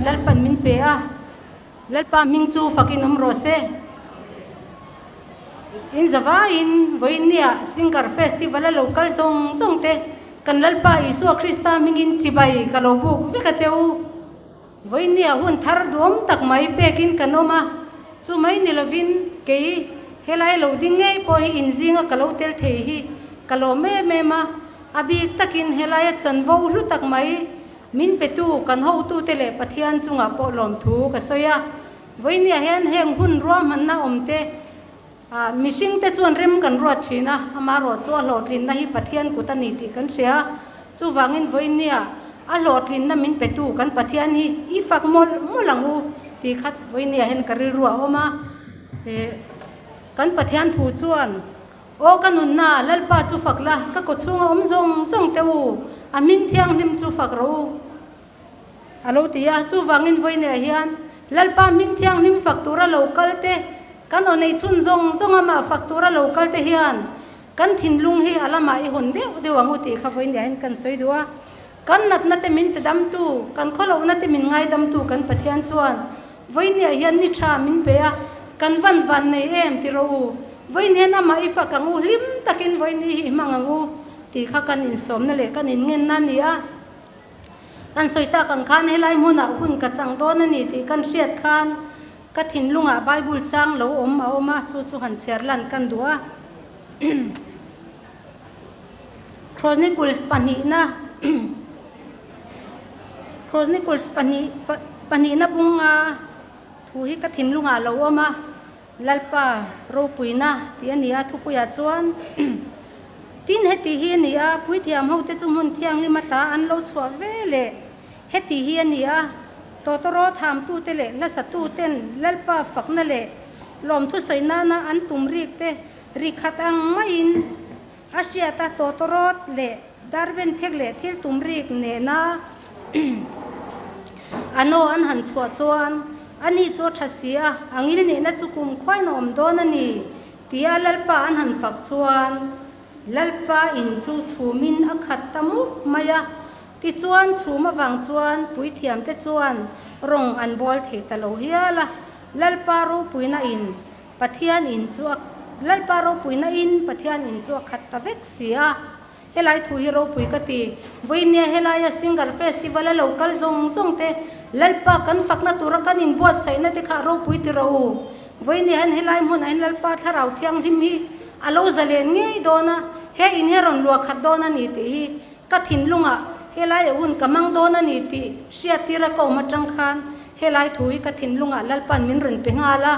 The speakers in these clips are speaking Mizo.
Lalpan min pe a, Lalpa hming chu fakin awm rawh se. In zavaiin vawiin nia Singer Festival a lo kal zawng zawng te. Kan Lalpa Isua Krista hmingin chibai ka lo buk vek a che u. Vawinia hun thar duam tak mai pekin kan awm a, chu mai ni lovin kei helai lo ding ngei pawh hi inzinga ka lo tel thei hi ka lawm em em a, a bik takin helaia chanvo hlu tak mai min petu kan hotute leh Pathian chungah pawh lawmthu ka sawi a. Vawinia hian heng hun ruahmanna awmte A, mihringte chuan rem kan ruat thin a, amaherawh chu a hlawhtlinna hi Pathian kut a ni tih kan hria. Chuvangin vawinia a hlawhtlinna min petu kan Pathian hi i fak mawlh mawlh ang u tih kha vawinia hian ka rilru a awm a. E, kan Pathian thu chuan, Aw ka nunna, Lalpa chu fak la, ka kawchhunga awm zawng zawng te u, a hming thianghlim chu fak rawh u. A lo ti a, chuvangin vawiinah hian Lalpa hming thianghlim fak tura lo kal te, kan aw nei chhun zawng zawng amah fak tura lo kal te hian kan thinlung hi a lamah i hawn deuh deuh ang u tih kha vawiinah hian kan sawi duh a. Kan natna te min tidamtu, kan khawlohna te min ngaidamtu kan Pathian chuan vawiinah hian ni tha min pe a, kan van van nei em ti rawh u. Vawiin hian amah i fak ang u, hlim takin vawiin hi i hmang ang u tih kha kan insawmna leh kan inngenna a ni a. Kan sawi tak ang khan helai hmunah hun ka chang dawn a ni tih kan hriat khan ka thinlungah Bible chang lo awm a awm a, chu chu han chhiar lan kan duh a. Chronicles pahnihna Chronicles pahnih pahnihna bunga thu hi ka thinlungah lo awm a. Lalpa ropuina tih a ni a, thupuiah chuan tin heti hi a ni a, puithiam hote chu hmun thianghlim ata an lo chhuah ve leh heti hi a ni a, tawtawraw thamtute leh hlasatuten Lalpa fakna leh lawmthu sawi nana an tum rik te ri khat ang maiin a hriat a, tawtawrawt leh darbenthek leh thil tum rik nena a naw an han chhuah chuan ani chu a tha si a, a ngil nihna chu kum khuain a awm dawn a ni tia Lalpa an han fak chuan Lalpa in chu chhumin a khat ta mup mai a, tichuan chhum avang chuan puithiamte chuan rawng an bawl thei ta lo hial a, Lalpa ropuina in Pathian in chu a Lalpa ropuina in Pathian in chu a khat ta vek si a. Helai thu hi ropui ka ti. Vawinia helaia Singer Festival a lo kal zawng zawng te Lalpa kan fakna tura kan inbuatsaihna te kha ropui ti rawh u. Vawinia hian helai hmunah hian Lalpa Thlarau Thianghlim hi a lo zalen ngei dawn a, he in hi a rawn luah khat dawn a ni tih hi ka thinlungah helai a hun ka hmang dawn a ni tih hriattir a ka awm atang khan Helai thu hi ka thinlungah Lalpa'n min rawn pe nghal a,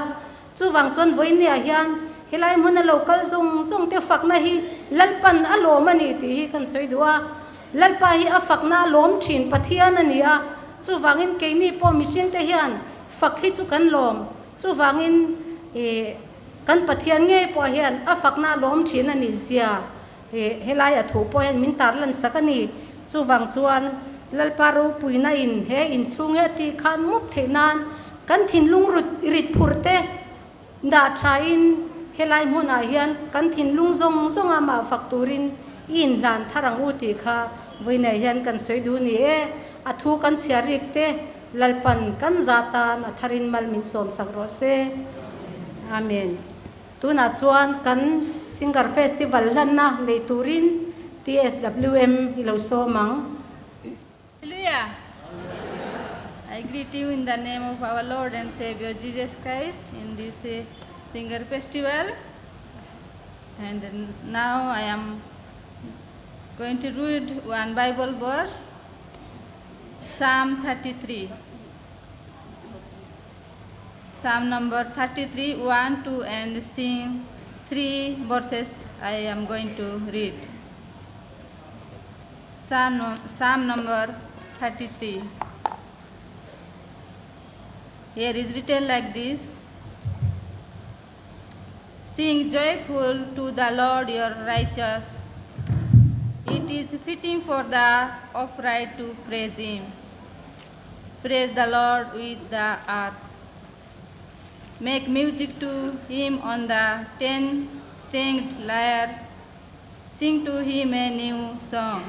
chuvang chuan vawinia hian helai hmuna lo kal zawng zawng te fakna hi Lalpa'n a lawm a ni tih hi kan sawi duh a. Lalpa hi a fakna a lawm thin Pathian a ni a, chuvangin keini pawh mihringte hian fak hi chu kan lawm, chuvangin ih kan Pathian ngei pawh hian a fakna a lawm thin a nih zia He helai a thu pawh hian min tarlan sak a ni. Chuvang chuan Lalpa ropuina in he inchhung hi a tih khan mup theih nan kan thinlung rut rit phurh te dah tha in helai hmunah hian kan thinlung zawng zawng a mah fak turin i inhlan thar ang u tih kha vawiinah hian kan sawi duh ni e. A thu kan chhiar rik te Lalpan kan za tan a tharin mal min sawm sak rawh se. Amen. Tunah chuan kan Singer Festival hlanna nei turin TSWM i lo sawm ang. Hallelujah! I greet you in the name of our Lord and Savior Jesus Christ in this Singer Festival. And now I am going to read one Bible verse, Psalm 33. Psalm number 33, 1, 2 and sing 3 verses I am going to read. Psalm, Psalm number 33. Here is written like this Sing joyful to the Lord your righteous. It is fitting for the upright to praise him. Praise the Lord with the earth. Make music to him on the ten-stringed lyre. Sing to him a new song.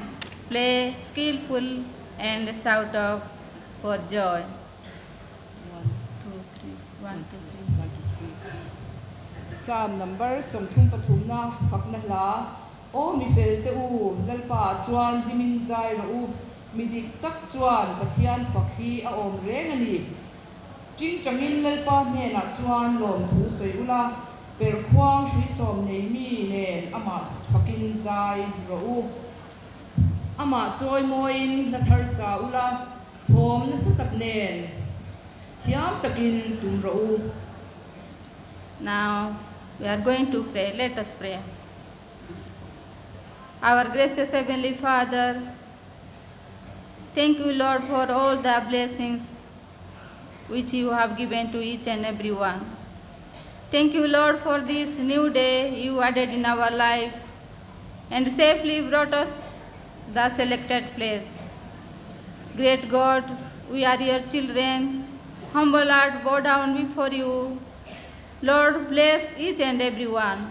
Play skillful and shout out for joy. 1, 2, 3. 1, 2, 3. 1, 2, 3. Psalm number 33 na fakna hla. Aw mi felte u, Lalpaah chuan hlimin zai rawh u, mi dik tak chuan Pathian fak hi a awm reng a ni. Tingtangin Lalpa hnenah chuan lawmthu sawi ula, perhkhuang hruisawm nei mi nen amah fakin zai rawh u. Amah chawi mawiin hla thar sa ula, thawm nasa tak nen thiam takin tum rawh u. Now we are going to pray. Let us pray. Our gracious Heavenly Father, thank you, Lord, for all the blessings which you have given to each and every one. Thank you, Lord, for this new day you added in our life and safely brought us the selected place. Great God, we are your children, humble heart bow down before you. Lord, bless each and every one.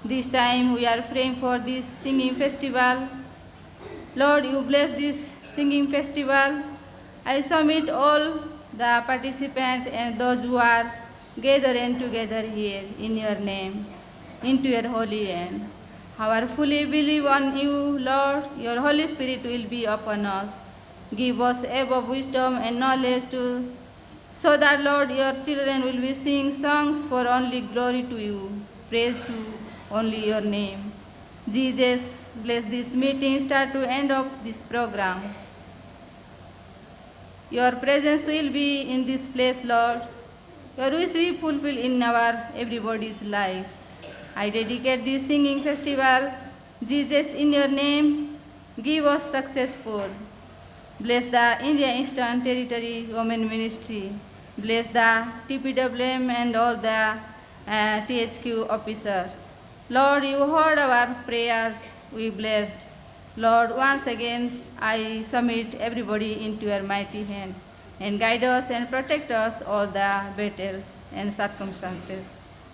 This time we are praying for this singing festival. Lord, you bless this singing festival. I submit all the participants and those who are gathering together here in your name, into your holy hand. Our fully believe on you, Lord, your Holy Spirit will be upon us. Give us above wisdom and knowledge to so that, Lord, your children will be singing songs for only glory to you, praise to only your name. Jesus, bless this meeting, start to end of this program. Your presence will be in this place, Lord. Your wish be fulfilled in our everybody's life. I dedicate this singing festival, Jesus, in your name, give us successful. Bless the India Eastern Territory Women Ministry. Bless the TPWM and all the THQ officer. Lord, you heard our prayers. We blessed. Lord, once again, I submit everybody into your mighty hand and guide us and protect us all the battles and circumstances.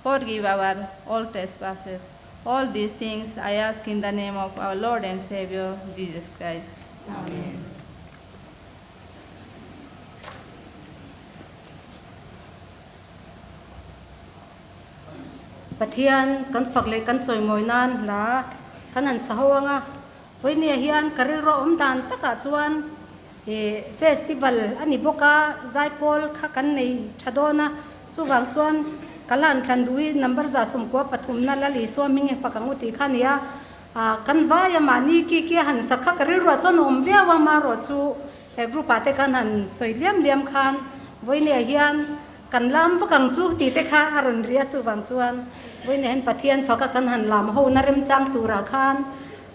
Forgive our all trespasses. All these things I ask in the name of our Lord and Savior, Jesus Christ. Amen. Pathian kan fak leh kan chawimawi nan hla kan han sa ho ang a, vawinia hian ka rilru a awm dan takah chuan ih festival a ni bawk a, zaipawl kha kan nei tha dawn a, chuvang chuan ka la an thlan duh hi number 13 na Lal Isua hming hi fak ang u tih kha a ni a, ah kan vai a mahni ki ki a han sak kha ka rilruah chuan a awm viau a, amaherawh chu he group ah te khan han sawi liam liam khan vawinia hian Kan lam vak ang chu tih te kha a rawn ri a, chuvang chuan vawiin hian Pathian faka kan han lam ho na remchang turah khan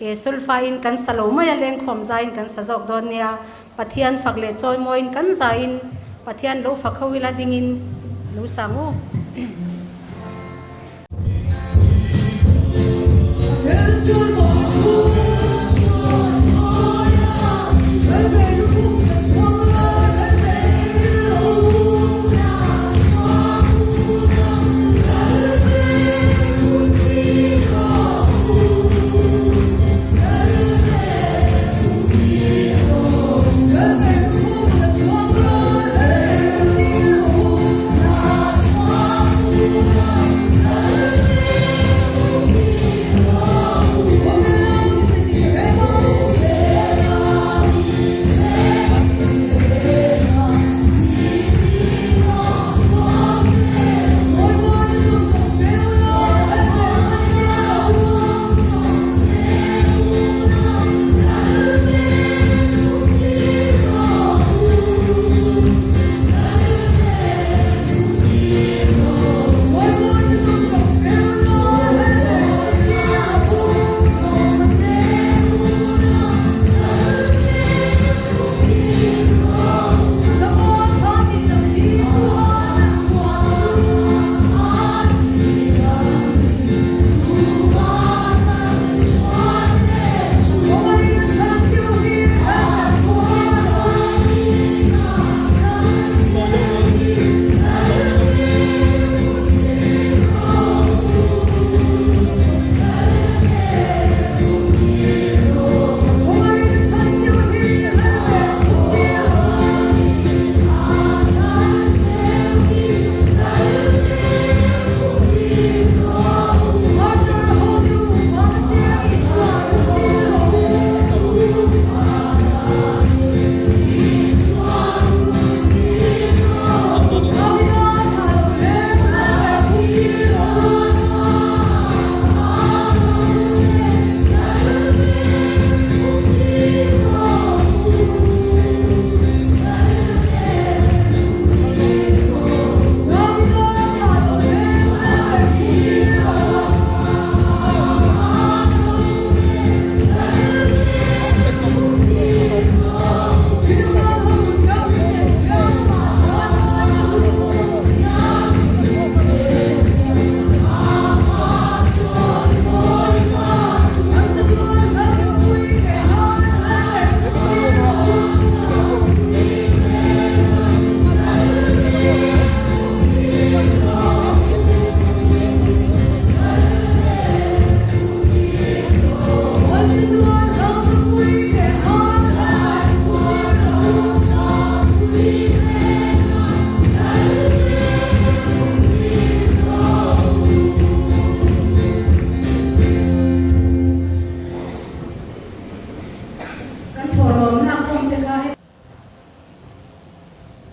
e sulfain kan sa lo mai a, lengkhawm zaiin kan sa zawk dawn nia, Pathian fak leh chawimawiin kan zaiin Pathian lo fak ho ila dingin lo sang u.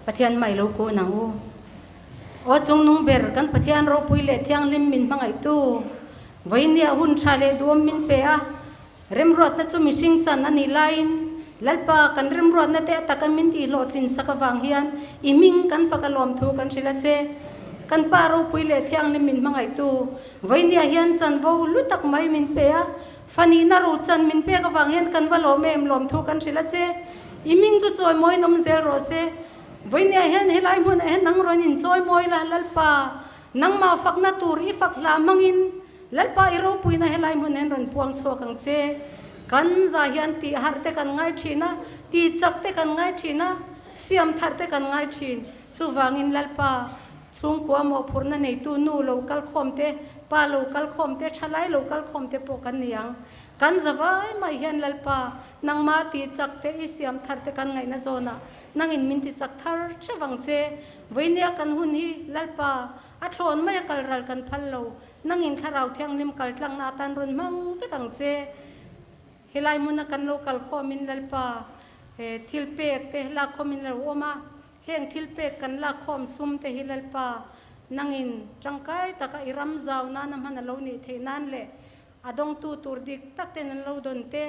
Pathian hmai lo kun ang u. Aw chungnung ber, kan Pathian ropui leh thianghlim min hmangaihtu, vawinia hun tha leh duhawm min pe a, remruatna chu mihring chan a nih laiin, Lalpa, kan remruatna te a taka min tihhlawhtlin sak avang hian i hming kan fak a lawmthu kan hrilh a che. Kan Pa ropui leh thianghlim min hmangaihtu, vawinia hian chanvo lu tak mai min pe a, Fanihna ro chan min pek avang hian kan va lawm em lawmthu kan hrilh a che. I hming chu chawimawiin awm zel rawh se. Vawinia hian helai hmunah hian nang rawn inchawimawi la, Lalpa, nangmah fakna tur i fak hlah hmangin Lalpa i ropuina helai hmun hian rawn puang chhuak ang che. Kan za hian tih harh te kan ngai thin a, tih chak te kan ngai thin a, siam thar te kan ngai thin. Chuvangin Lalpa, chhungkua mawhphurhna neitu nu lo kal khawm te, pa lo kal khawm te, thalai lo kal khawm te pawh kan ni ang. Kan zavai mai hian Lalpa, nangmah tih chak te, i siam thar te kan ngaihna zawnah nangin min ti chak thar theuh ang che. Vawinia kan hun hi Lalpa, a thlawn mai a kal ral kan phal lo. Nangin Thlarau Thianghlim kal tlangna atan rawn hmang vek ang che. Helai hmuna kan lo kal khawmin Lalpa, he thil pek te lak khawmin lo awm a. Heng thil pek kan lak khawm sum te hi Lalpa, nangin tangkai taka i ram zau nana hman a lo nih theih nan leh a dawngtu tur dik tak ten an lo dawn te,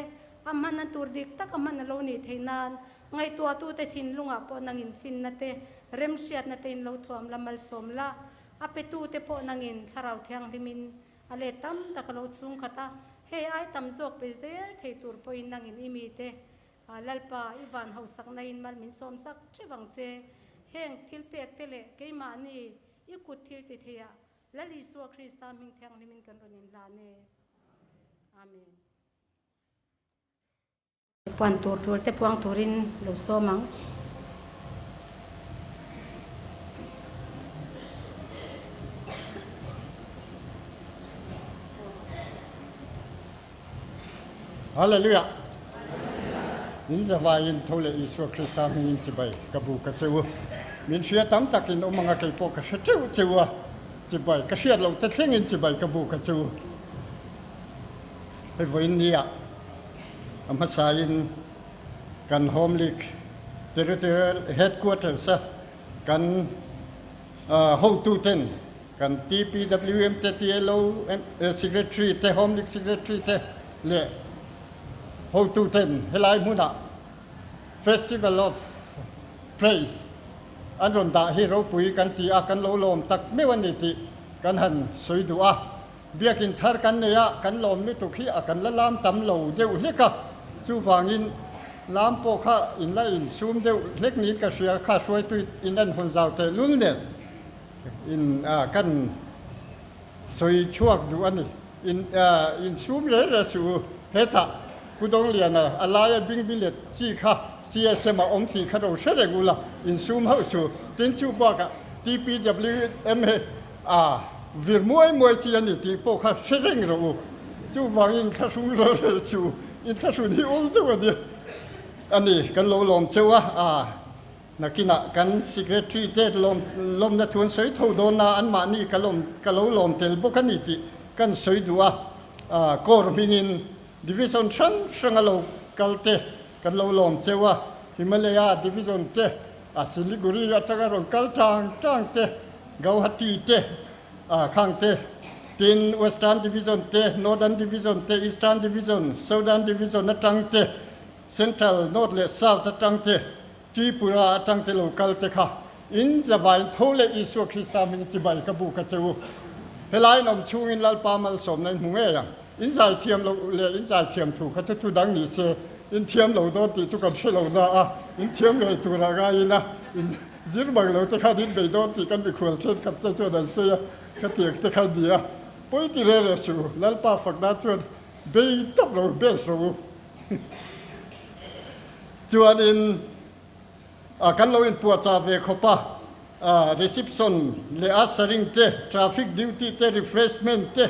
a hmanna tur dik taka hman a lo nih theih nan ngaihtuahtute thinlungah pawh nangin finna te, remhriatna te in lo thuam la malsawm la, a petute pawh nangin Thlarau Thianghlimin a let tam tak a lo chhungkhat a, hei ai tam zawk pe zel thei tur pawhin nangin i mite Lalpa, i van hausak na in mal min sawm sak theuh ang che. Heng thil pek te leh keimahni i kut thil ti theiah Lal Isua Krista hming thianghlim in kan rawn inhlan e. Amen. Puan tur tul te puang turin lo sawm ang. Hallelujah! In zavaiin tho leh Isua Krista hmingin chibai ka bu ka che u. Min hria tam takin awm anga kei pawh ka hre teuh che u a, chibai ka hriat loh te thlengin chibai ka bu ka che u. Hei vawiin nia a hmasain kan Home League Territorial Headquarters a kan hotuten Kan TPWM te, TLO Secretary te, Home League Secretary te leh hotu ten helai hmunah Festival of Praise an rawn dah hi ropui kan ti a, kan lo lawm tak meuh a ni tih kan han sawi duh a. Biakin thar kan nei a, kan lawm lutuk hi a kan la lam tam lo deuh hlek a, chuvangin lam pawh kha in la insum deuh hlek niin ka hria, kha hruaitu in en hawn zau tehlul nen. In kan sawi chhuak duh a ni. In insum reh reh suh u. Hetah Pu Dawngliana a laia bingbilet chi kha CSM a awm tih kha ro hre reng ula, insum hauh suh. Tin chu bakah TPWM hi a vir muai muai chi a ni tih pawh kha hre reng rawh u. Chuvangin thlahrung reh reh suh u. In thlahrun hi awl deuh a nia. A ni, kan lo lawm cheu a. Nakinah kan Secretary te lawmna thu an sawi tho dawn a, anmahni ka lawm ka lo lawm tel bawk a ni tih kan sawi duh a, Corps hmingin Division hrang hranga lo kal te kan lo lawm cheu a, Himalaya Division te, a Siliguri atanga rawn kal tang tang te, Gauhati te, khang te, tin Western Division te, Northern Division te, Eastern Division, Southern Division atang te, Central, North leh South atang te, Tripura atang te lo kal te kha in zavaiin tho leh Isua Krista hming chibai ka bu ka che u. Helai in awm chhungin Lalpa malsawmna in hmu ngei ang. In zai thiam loh leh in zai thiam thu kha chu thu dang ni se, in thiam lo dawn tih chu kan hre lo na a, in thiam ngei turah ngaiin a, in zir mang lo te khan in bei dawn tih kan mikhual thenkhat te chuan an sawi a, khatiang te kha ni a. Pawi ti reh reh suh u, Lalpa fakna chuan bei tawp lo, best rawh u. Chuanin kan lo inpuahchah ve khawp a, reception leh a saring te, traffic duty te, refreshment te,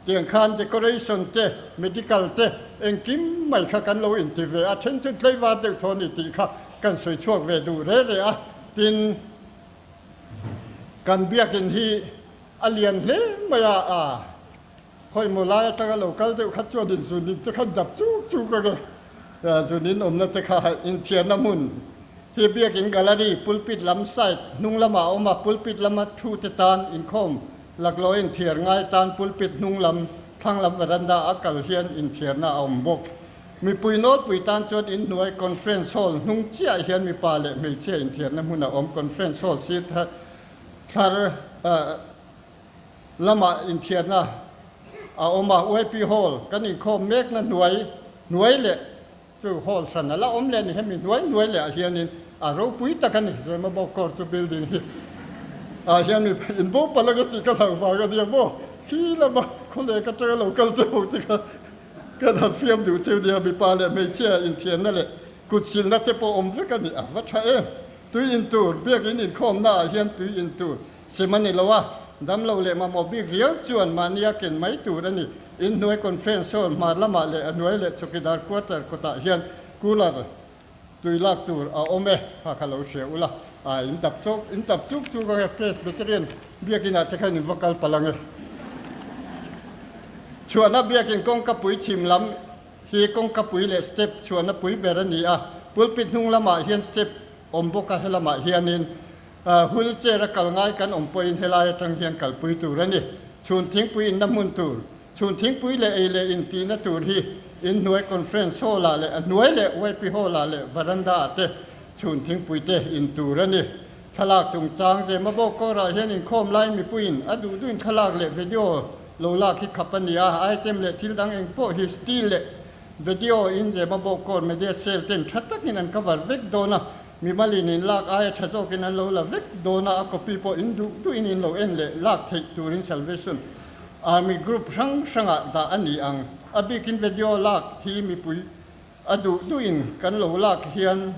tiang khan decoration te, medical te, engkim mai kha kan lo inti ve a, then chu tlaivar deuh thaw a ni tih kha kan sawi chhuak ve duh reh reh a, tin kan biakin hi a lian hle mai a. Khawi maw lai atanga lo kal deuh kha chuan in zunin te khan dap chuk chuk ang e. Zunin awmna te kha inthiarna hmun Hi Biakinn Gallery pulpit lam side hnung lamah a awm a, pulpit lama thu te tan inkhawm laklawh inthiar ngai tan pulpit hnung lam thlang lam veranda a kal hian inthiarna a awm bawk. Mipui nawlpui tan chuan inhnuai conference hall hnung chiah hian mipa leh hmeichhia inthiarna hmun a awm. Conference hall sir thlar lamah inthiarna a awm a, YP Hall kan inkhawm mekna hnuai hnuai leh Chu hall hran a la awm leh a ni, hemi hnuai hnuai leh ah hianin a ropui tak a ni, Zemabawk Court chu building hi ah hian mi in bo palh ang e tih ka hlauh vang a nia maw, khi lama khawlek atanga lo kal te ho te kha kan han fiam duh cheu nia, mipa leh hmeichhia inthianna leh kut silna te pawh awm vek a ni, a va tha em, tui in tur, biakin inkhawmna ah hian tui in tur Sem a ni lo a, damlo leh mamawh bik riau chuan mahnia ken mai tur a ni. Inhnuai conference hall hmar lamah leh a hnuai leh chawkidar quarter kawtah hian cooler tui lak tur a awm e, kha kha lo hria ula, a in dap chawk in dap chuk chuk ang e, Presbyterian biakinah te khan in va kal palh ang e. Chhuahna biakin kawngkapui chhim lam hi kawngkapui leh step chhuahna pui ber a ni a, pulpit hnung lamah hian step awm bawk a, helamah hianin Wheel chair a kal ngai kan awm pawhin helai atang hian kalpui tur a ni. Chhun thingpui inna hmun tur, chhun thingpui leh ei leh in tihna tur hi inhnuai conference hall ah leh a hnuai leh YP hall ah leh veranda ah te chhun thingpui te in tur a ni. Thlalak chungchang Zemabawk kawrah hian inkhawm lai mipuiin a duh duhin thlalak leh video lo lak hi khap a ni a, item leh thil dang eng pawh hi steel leh video in Zemabawk kawr media cell ten tha takin an cover vek dawn a, Mimalin in lak aia tha zawkin an lo la vek dawn a, a copy pawh in duh duhin in lo en leh lak theih turin Salvation Army group hrang hrangah dah a ni ang. A bikin video lak hi mipui a duh duhin kan lo lak hian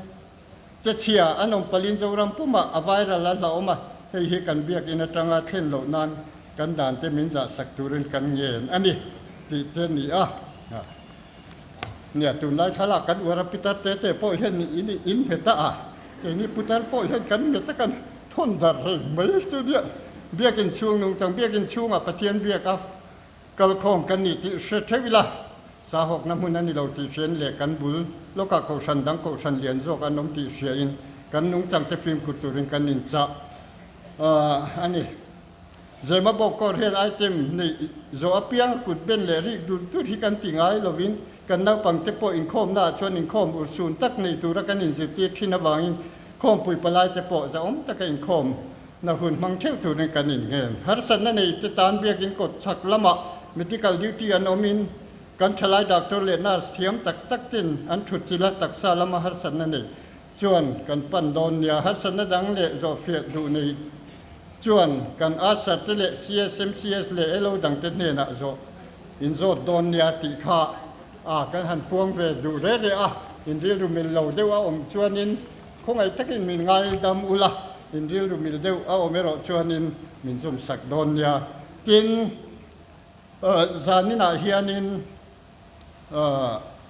che chhia an awm palin Zoram pumah a viral a hlauhawm a, hei hi kan biakinn atanga thlen loh nan kan dan te min zah sak turin kan ngen a ni tih te ni a. Nia, tunlai thlalak kan uar a pitar te te pawh hian in in nghet a a, keini putar pawh hian kan nghet a kan thawn dar reng mai chu nia. Biakin chhung nungchang biakin chhungah Pathian biak a kalkhawm kan ni tih hre theuh ila, sahawkna hmun a ni lo tih hriain leh kan bul lawkah kohhran dang kohhran lian zawk an awm tih hriain kan nungchang te fimkhur turin kan inchah a ni. Zema bawk kawr hian item neih zawh apiang kut ben leh rik dur dur hi kan ti ngai lovin kan naupangte pawh inkhawmnaah chuan inkhawm urhsun tak nei tura kan inzirtir thin avangin khawmpui palaite pawh zahawm taka inkhawm na hun hmang theuh turin kan inngen. Harsatna neite tan biakin kawt chhak lamah medical duty an awmin kan thalai doctor leh nurse thiam tak tak ten an thutchilh a, taksa lama harsatna nei chuan kan pan dawn nia. Harsatna dang leh zawhfiah duh nei chuan kan Asher te leh CSMCS leh elo dangte hnenah zawh in zawt dawn nia tih kha a kan han puang ve duh re re a. In rilru mil lo deuh a awm chuanin khawngaih takin min ngaidam ula, in rilru mil deuh a awm erawh chuanin min zumsak dawn nia. Tin, zaninah hianin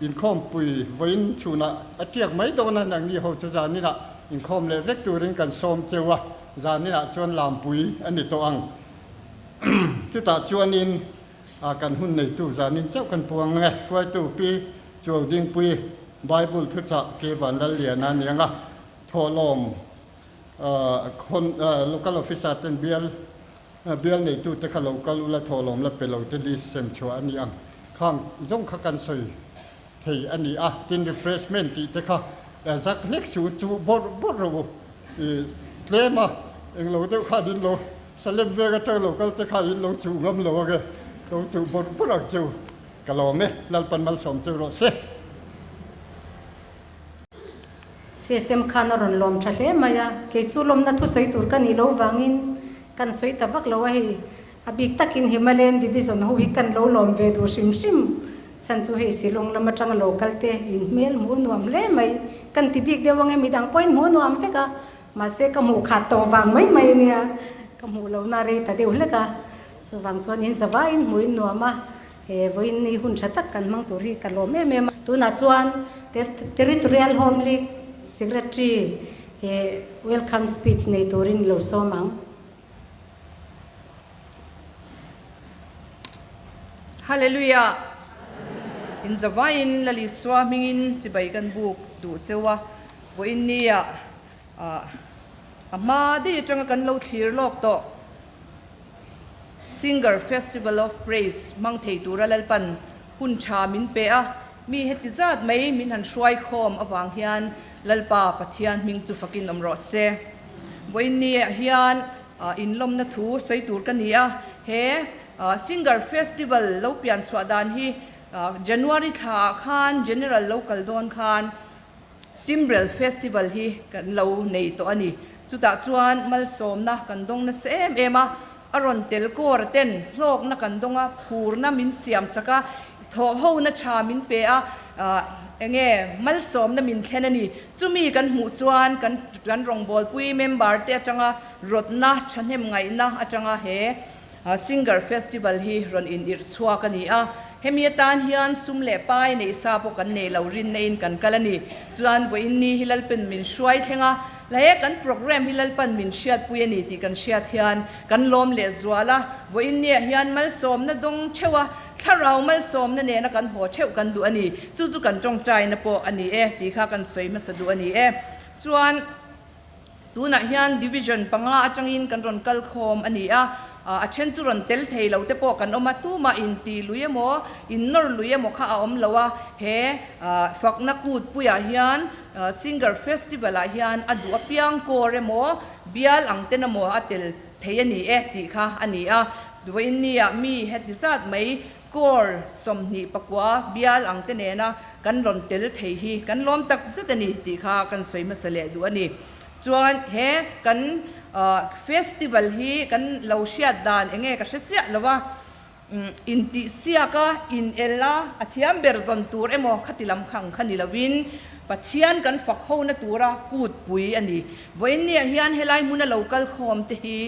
Inkhawmpui vawiin chhunah a tiak mai dawn a, nangni ho chu zaninah inkhawm leh vek turin kan sawm cheu a, zaninah chuan lampui a ni tawh ang. Chutah chuanin kan hun neitu zanin chauh kan puang nge, hruaitu Pi Chuaudingpui Bible thuchah Ke Vanlalliana a ni ang a, thawhlawm Local Officer ten bial Bial neitute kha lo kal ula thawhlawm la pe lo te list sem chhuah a ni ang. Khang zawng kha kan sawi thei a ni a, tin refreshment tih te kha zak hlek su chu bawrh bawrh rawh u. I tlem a, englo deuh khan in lo Salem veng atang lo kal te kha in lo chuh ngam lo ang e, lo chuh bawrh bawrh ang cheu. Ka lawm e, Lalpan malsawm cheu rawh se. CSM khan a rawn lawm tha hle mai a, kei chu lawmna thusawi tur ka nih loh vangin kan sawi ta vak lo a hei, a bik takin Himalayan Division ho hi kan lo lawm ve duh hrim hrim, chhan chu hei Shillong lam atanga lo kal te in hmel hmuh nuam hle mai, kan ti bik deuh ange midang pawhin hmuh nuam vek a, mahse ka hmuh khat tawh vang mai mai ania, ka hmuh lohna rei ta deuh hlek a, chuvang chuan in zavaiin hmuh in nuam a. He vawiin ni hun tha tak kan hmang tur hi ka lawm em em a. Tunah chuan Territorial Home League Secretary he welcome speech nei turin lo sawm ang. Hallelujah! In zavaiin Lal Isua hmingin chibai kan buk duh cheu a, vawiin nia. A hma daih atanga kan lo thlir lawk tawh. Singer Festival of Praise hmang thei tura Lalpan hun tha min pe a, mi heti zat mai min han hruai khawm avang hian Lalpa Pathian hming chu fakin awm rawh se. Vawiinni ah hian inlawmna thu sawi tur ka ni a, he Singer Festival lo pian chhuah dan hi January thla ah khan General lo kal dawn khan Timbrel Festival hi kan lo nei tawh a ni. Chutah chuan malsawmna kan dawng nasa em em a, a rawn tel kawr ten hlawkna kan dawng a, phurna min siam sak a, thawhhona tha min pe a, enge malsawmna min thlen a ni. Chumi kan hmuh chuan kan kan rawngbawlpui member te atanga rawtna thahnem ngaihna atanga he Singer Festival hi rawn in irh chhuak a ni a, hemi atan hian sum leh pai neih sa pawh kan nei lo rinna in kan kal a ni. Chuan vawiin ni hi Lalpan min hruai thleng a, hle kan programme hi Lalpan min hriatpui a ni tih kan hriat hian kan lawm leh zual a, vawiin ni ah hian malsawmna dawng theuh a, thlarau malsawmna nena kan haw theuh kan duh a ni. Chu chu kan tawngtaina pawh a ni e tih kha kan sawi hmasa duh a ni e. Chuan. Tunah hian Division panga atangin kan rawn kal khawm a ni a, a then chu rawn tel thei lo te pawh kan awm a, tumah inti lui emaw, innawr lui emaw kha a awm lo a, he fakna kut puiah hian Singer Festival ah hian a duh apiang kawr emaw, bial ang ten emaw a tel thei a ni e tih kha a ni a, vawiinniah mi heti zat mai Core 29 bial ang te nena kan rawn tel thei hi kan lawm tak zet a ni tih kha kan sawi hmasa leh duh a ni. Chuan he kan festival hi kan lo hriat dan eng nge ka hre chiah lo a, intihsiak a, inel a, a thiam ber zawn tur emaw khati lam kha ang kha ni lovin Pathian kan fak hona tura kut pui a ni. Vawiinniah hian helai hmuna lo kal khawm te hi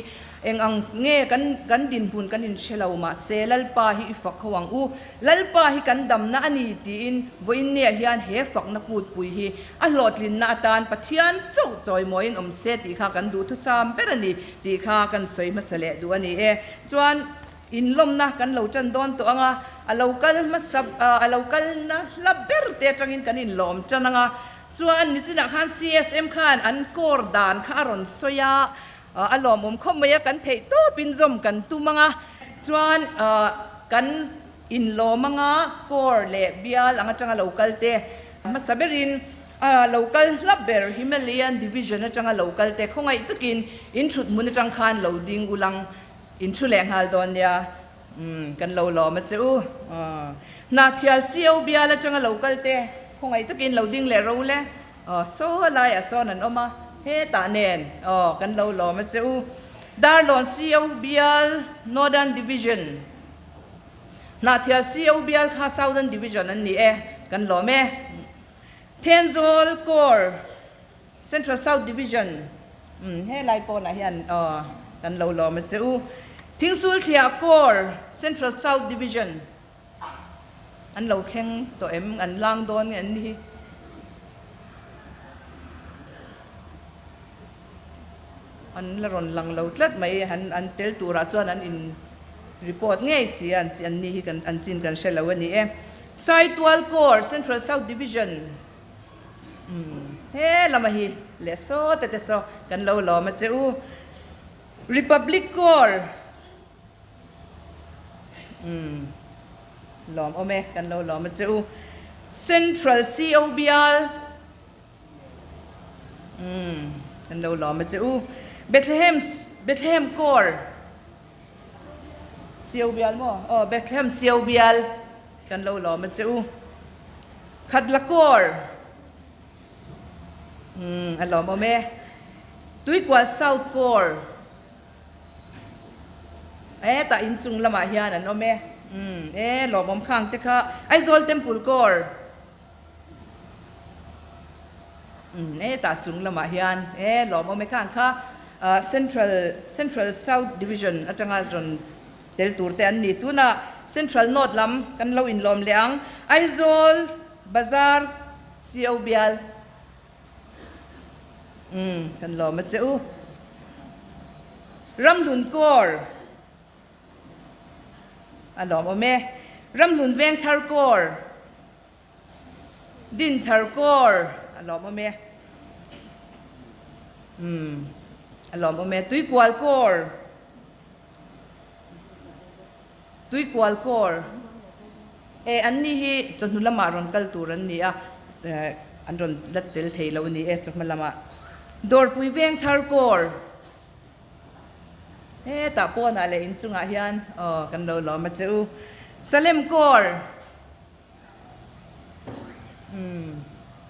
Eng ang nge kan kan dinhmun kan inhre lo mahse Lalpa hi i fak ho ang u, Lalpa hi kan damna a ni tiin vawiinniah hian he fakna kutpui hi a hlawhtlinna atan Pathian chauh chawimawiin awm se tih kha kan duhthusam ber a ni tih kha kan sawi hmasa leh duh a ni e. Chuan inlawmna kan lo tan dawn tawh ang a, a lo kal hmasa a lo kalna hla ber te atangin kan inlawm tan ang a, chuan nichinah khan CSM khan an kawr dan kha a rawn sawi a, A lawmawm khawp mai a, kan theih tawpin zawm kan tum ang a, chuan kan inlawm ang a, core leh bial ang atanga lo kal te, hmasa berin lo kal hla ber Himalayan Division atanga lo kal te khawngaih takin in thut hmun atang khan lo ding ulang in thu leh nghal dawn nia, kan lo lawm a che u. Hnahthial CO bial atanga lo kal te khawngaih takin lo ding leh ro le. Aw, saw laiah sawn an awm a, hetah nen aw kan lo lawm a che u. Darlawn CO bial Northern Division, Hnahthial CO bial kha Southern Division an ni e, kan lawm e. Thenzawl Corps Central South Division, umm helai pawnah hian aw kan lo lawm a che u. Thingsulthliah Corps Central South Division, An lo thleng tawh em? An lang dawn nge an ni hi? An la rawn lang lo tlat mai. An an tel turah chuan an in report ngei si a, an ni hi kan an chin kan hre lo a ni e. Saitual Corps, Central South Division, umm he lama hi leh saw te te saw kan lo lawm a che u. Republic Corps, Umm lawm awm e, kan lo lawm a che u. Central CO bial Umm kan lo lawm a che u. Bethlehem Bethlehem Corps CO bial maw? Aw Bethlehem CO bial kan lo lawm a che u. Khatla Corps Umm a lawm awm e. Tuikual South Corps Hetah inchung lamah hian an awm e. Umm e lawmawm khang te kha Aizawl Temple Corps. Umm hetah chung lamah hian e lawmawm e khang kha Central Central South Division atanga rawn tel tur te an ni. Tunah Central North lam kan lo inlawm leh ang. Aizawl Bazar CO bial. Umm, kan lawm a che u. Ramhlun Corps a lawm awm e. Ramhlun Vengthar Corps, Dinthar Corps a lawm awm e. Umm a lawmawm e. Tuikual kawr. Tuikual kawr. E an ni hi chawhnu lamah rawn kal tur an ni a, an rawn la tel thei lo a ni e chawhma lamah. Dawrpui Vengthar kawr. Hetah pawnah leh inchungah hian aw kan lo lawm a che u. Salem kawr. Umm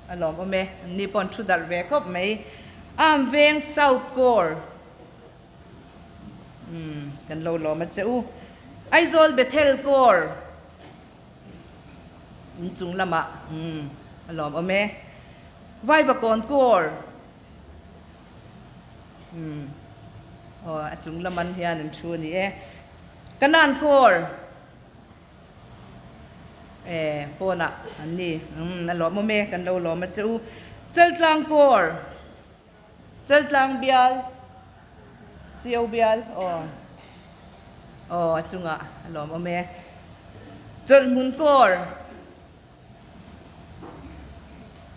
a lawmawm e, an ni pawh an thu darh ve khawp mai. Arm veng South Core umm kan lo lawm a che u. Aizawl Bethel Core inchung lamah umm a lawmawm e. Vaivakawn Core umm aw a chung laman hian an thu a ni e. Kanan Core. E, pawnah an ni. Umm, a lawmawm e, kan lo lawm a che u. Chaltlang kawr, Chaltlang bial, CO bial, aw, aw, a chungah a lawmawm e. Chawlhmun kawr,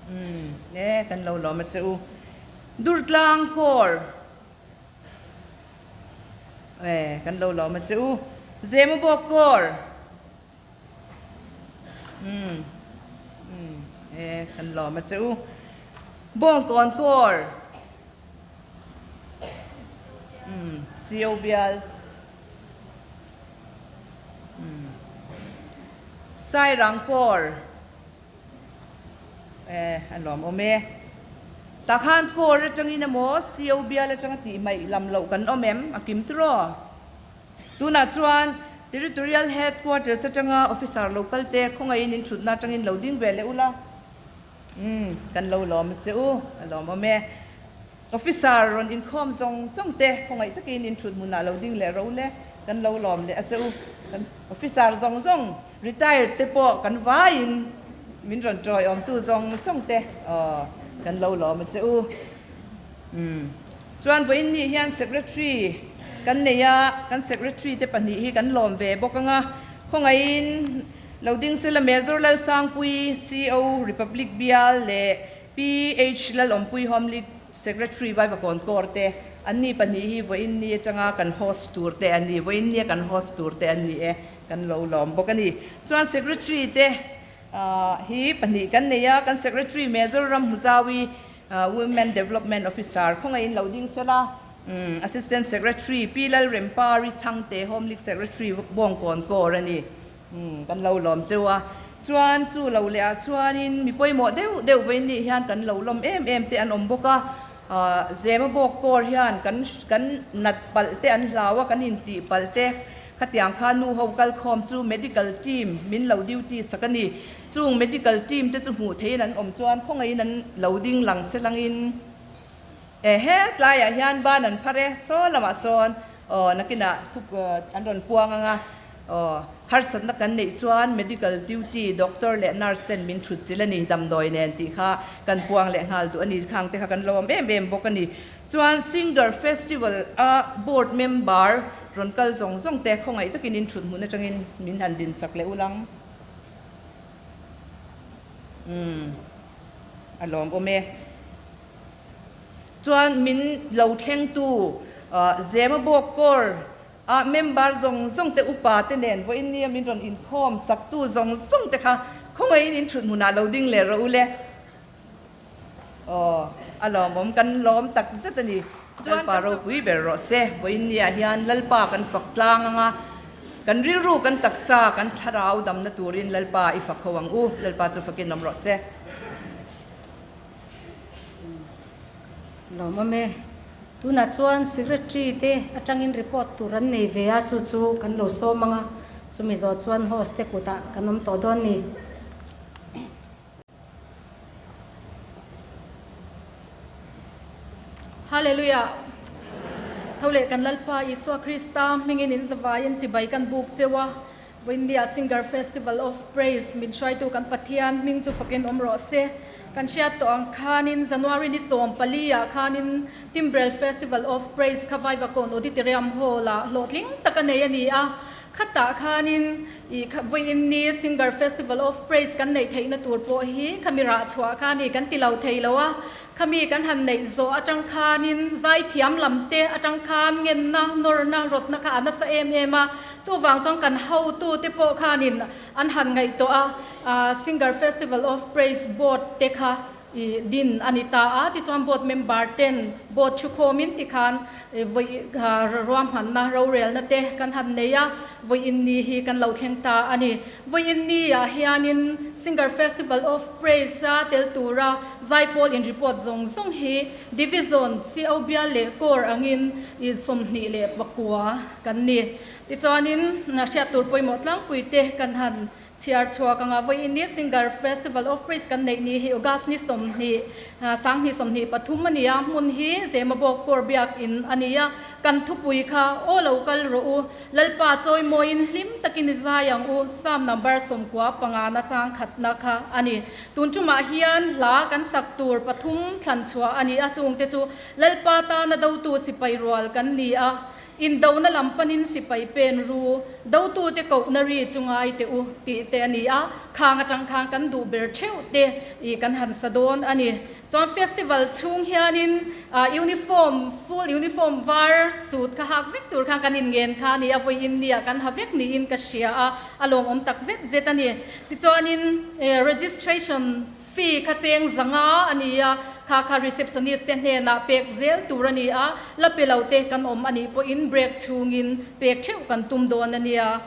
umm, e, kan lo lawm a che u. Durtlang kawr. E, kan lo lawm a che u. Zema bawk kawr. Umm, umm, e, kan lawm a che u. Bawngkawn kawr. Umm, CO bial. Umm, Sairang kawr. E, a lawmawm e. Tah khan Core atangin emaw CO bial atanga tih hmaih lam loh kan awm em? A kim tiraw? Tunah chuan Territorial Headquarters atanga officer lo kal te khawngaihin in thutna atangin lo ding ve leh ula. Umm, kan lo lawm a che u, a lawmawm e. Officer rawn inkhawm zawng zawng te khawngaih takin in thut hmunah lo ding leh ro le, kan lo lawm leh a che u. Kan officer zawng zawng, retired te pawh kan vaiin min rawn tawiawmtu zawng zawng te aw kan lo lawm a che u. Umm chuan vawiin nih hian secretary kan nei a, kan secretary te pahnih hi kan lawm ve bawk ang a, khawngaihin lo ding sela Major Lalsangpui, CO, Republic Bial leh PH Lalawmpui Home League Secretary Vaivakawn Kawr te, an ni pahnih hi vawiin ni atanga kan host tur te an ni, vawiin nia kan host tur te an ni e, kan lo lawm bawk a ni. Chuan Secretary te hi pahnih kan nei a, kan Secretary Major Ramhmuzawi Women Development Officer khawngaihin lo ding sela, Assistant Secretary Pi Lalrempari Chhangte Home League Secretary Bawngkawn Kawr a ni. Umm, kan lo lawm cheu a. Chuan chu lo leh ah chuanin mi pawimawh deuh deuh vawiin nih hian kan lo lawm em em te an awm bawk a. Ahh, Zema bawk kawr hian kan kan nat palh te an hlau a, kan intih palh te. Khatiang kha nu ho kal khawm chu medical team min lo duty sak a ni. Chung medical team te chu hmuh theihin an awm chuan khawngaihin an lo ding lang se langin e hetlaiah hian ban an phar e, saw lamah sawn aw nakinah thup an rawn puang ang a. Aw, harsatna kan neih chuan medical duty doctor leh nurse ten min thut chilh a ni, damdawi nen tih kha kan puang leh nghal duh a ni, khang te kha kan lo awm em em bawk a ni. Chuan Singer Festival a board member rawn kal zawng zawng te khawngaih takin in thut hmun atangin min han din sak leh ulang. Umm, a lawmawm e. Chuan min lo thlengtu Zema Bawk Kawr A member zawng zawng te upa te nen vawiin nia min rawn inkhawm saktu zawng zawng te kha khawngaihin in thut hmunah lo ding leh rawh u le. Aw, a lawmawm kan lawm tak zet a ni. Lalpa ropui ber rawh se. Vawiin niah hian Lalpa kan fak tlang ang a, kan rilru kan taksa kan thlarau damna turin Lalpa i fak ho ang u. Lalpa chu fakin awm rawh se. Lawmawm e. Tunah chuan Secretary te atangin report tur an nei ve a, chu chu kan lo sawm ang a, chumi zawh chuan host te kutah kan awm tawh dawn ni. Hallelujah! Tho leh kan Lalpa Isua Krista hmingin in zavaiin chibai kan buk cheu a, Vawiinnia Singer Festival of Praise min hruaitu kan Pathian hming chu fakin awm rawh se. Kan hriat tawh ang khanin January ni 14 ah khanin Timbrel Festival of Praise kha Vaivakawn Auditorium Hall ah hlawhtling tak a nei a ni a. Khatah khanin ih kha vawiin ni Singer Festival of Praise kan neih theihna tur pawh hi khami rah chhuah kha a ni kan ti lo thei lo a. Khami kan han neih zawh atang khanin zaithiam lam te atang khan ngenna, nawrna, rawtna kha a nasa em em a. Chuvang chuan kan hotu te pawh khanin an han ngaihtuah a, Singer Festival of Praise Board te kha I din a ni ta a, tichuan board member ten board thukhawmin tikhan vawi ruahmanna rorelna te kan han nei a, vawiin ni hi kan lo thleng ta a ni. Vawiin ni ah hianin Singer Festival of Praise a tel tura zaipawl in report zawng zawng hi Division, CO bial leh Corps angin i 29 kan ni. Tichuanin hriat tur pawimawh tlangpui te kan han Chhiar chhuak anga vawiin ni Singer Festival of Praise kan neih ni hi August ni 20, 2023 a ni a, hmun hi Zemabawk Kawr Biakin a ni a, kan thupui kha Aw lo kal rawh u, Lalpa chawimawiin hlim takin i zai ang u, Psalm number 95 na chang khatna kha a ni. Tun tumah hian hla kan sak tur pathum thlan chhuah a ni a, chungte chu Lalpa tana dotu sipai rual kan ni a, Indona lam panin sipai pen ru, dotute kohna ri chu ngai teh u tih te a ni a, khang atang khan kan duh ber theuh te i kan han sa dawn a ni. Chuan festival chhung hianin uniform, full uniform var suit kha hak vek tur khan kan inngen kha a ni a, vawiin nia kan ha vek niin ka hria a, a lawmawm tak zet zet a ni. Tichuanin registration Fee kha cheng 500 a ni a, kha kha receptionist te hnenah pek zel tur a ni a, la pe lo te kan awm a nih pawhin break chhungin pek theuh kan tum dawn a nia.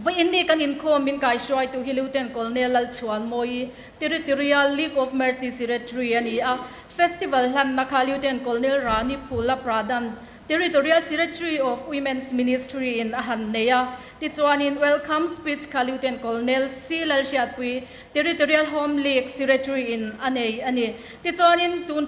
Vawiin ni kan inkhawm min kaihruaitu hi Lieutenant Colonel Lalchhuanmawii, Territorial League of Mercy Secretary a ni a, Festival hlanna kha Lieutenant Colonel Rani Phula Pradhan, Territorial Secretary of Women's Ministry in a han nei a, tichuanin Welcome Speech kha Lieutenant Colonel C. Lalhriatpui, Territorial Home League Secretary in a nei a ni. Tichuanin tun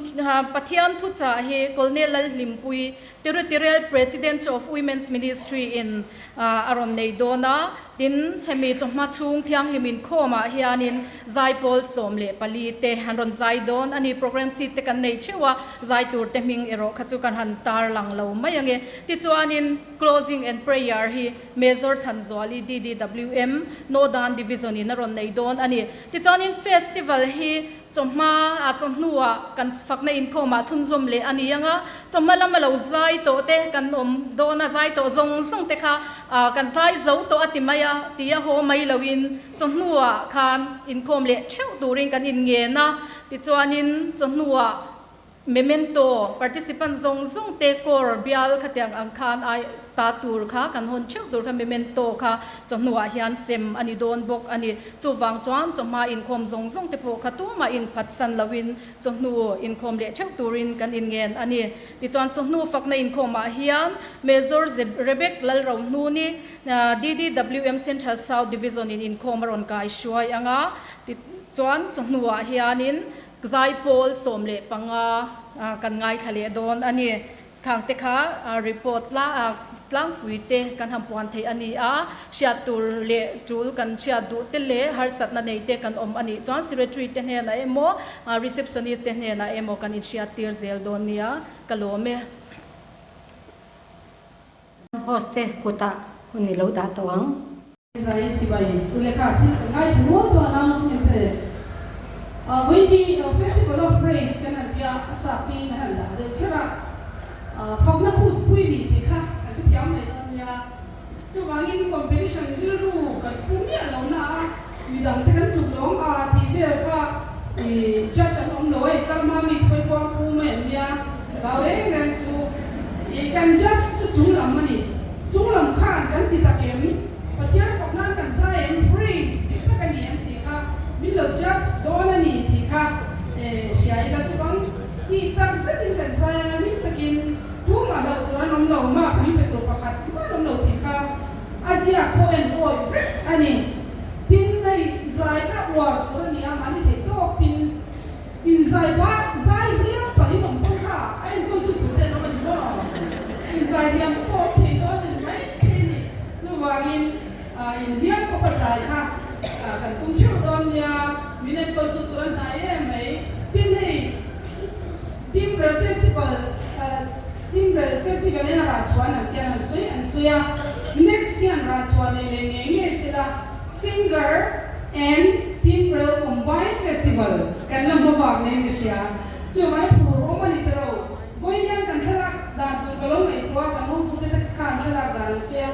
Pathian thuchah hi Colonel Lalhlimpui, Territorial President of Women's Ministry in a rawn nei dawn a, tin, hemi chawhma chhung thianghlim inkhawmah hianin zaipawl 14 te an rawn zai dawn a ni. Programme sheet te kan nei theuh a, zai tur te hming erawh kha chu kan han tar lang lo mai ang e. Tichuanin Closing and Prayer hi Major Thanzuali, DDWM, Northern Division in a rawn nei dawn a ni. Tichuanin Festival hi Chawhma ah chawhnu ah kan fakna inkhawm ah chhunzawm leh a ni ang a, chawhma lama lo zai tawh te kan awm dawn a, zai tawh zawng zawng te kha kan zai zo tawh a ti mai a, ti a haw mai lo in chawhnu ah khan inkhawm leh theuh turin kan inngen a, tichuanin chawhnu ah Memento, participant zawng zawng te kawr bial khatiang ang khan ai ta tur kha kan hawn theuh tur kha memento kha chawhnuah hian sem a ni dawn bawk a ni. Chuvang chuan chawhma inkhawm zawng zawng te pawh kha tumah inphatsan loin chawhnu inkhawm leh theuh turin kan inngen a ni. Tichuan chawhnu fakna inkhawmah hian Major Rebek Lalrohnuni, DDWM Central South Division in inkhawm a rawn kai hruai ang a, tichuan chawhnuah hianin Zaipawl 15 kan ngaithla leh dawn a ni. Khang te kha report tlangpui te kan han puan thei a ni a, hriat tur leh tul kan hriat duh te leh harsatna nei te kan awm a nih chuan secretary te hnenah emaw receptionist te hnenah emaw kan inhriat tir zel dawn nia ka lawm e. Host te kutah hun i lo dah tawh ang. Zai chibai chu lehkha thil kan ngaithla nual tawh announcement te leh vawiini Festival of Praise kan han tia a sap in an han dah deuh kher a, fakna khut pui ni tih kha kan hrethiam mai dawn nia. Chuvangin competition rilru kan pu miah lo na a, midang te kan tluk lo ang a tih vel kha judge an awm lo a, i tlarhma mi te pawh i kuang pu mai an nia, hlau reng reng suh. I kan judge chu chunglam a ni. Chunglam khan kan ti tak em? Pathian fak nan kan zai em? Praise dik tak a ni em tih kha min lo judge dawn a ni tih kha hria ila chuvang tih tak zetin kan zai anga hlim takin tumah loh tur an awm lo, mark min pe tur pakhat hman awm lo tih kha a ziak pawh en awi vek a ni. Tin, hei zai kha uar tur a ni a, mahni theih tawpin Inzai pah zai hliam palh in awm pawh kha a enkawltu tur te an awm a ni maw? Inzai hliam pawh awm thei dawn a ni mai thei a ni. Chuvangin inhliam pawh a zai kha kan tum theuh dawn nia, min enkawltu tur an hnai em mai. Tin hei Timber Festival Timber. Timrel Festival in a rah chhuah an tian an sawi an sawi a, next hian rah chhuah nei leh ngei ngei sela Singer and Timrel Combined Festival kan la hma bak leh in ka hria. Chuvai phur awm a ni ta ro. Vawiin kan thlalak dan tur ka lo ngaihtuah a, kan hotute te khan thlalak dan an sawi a.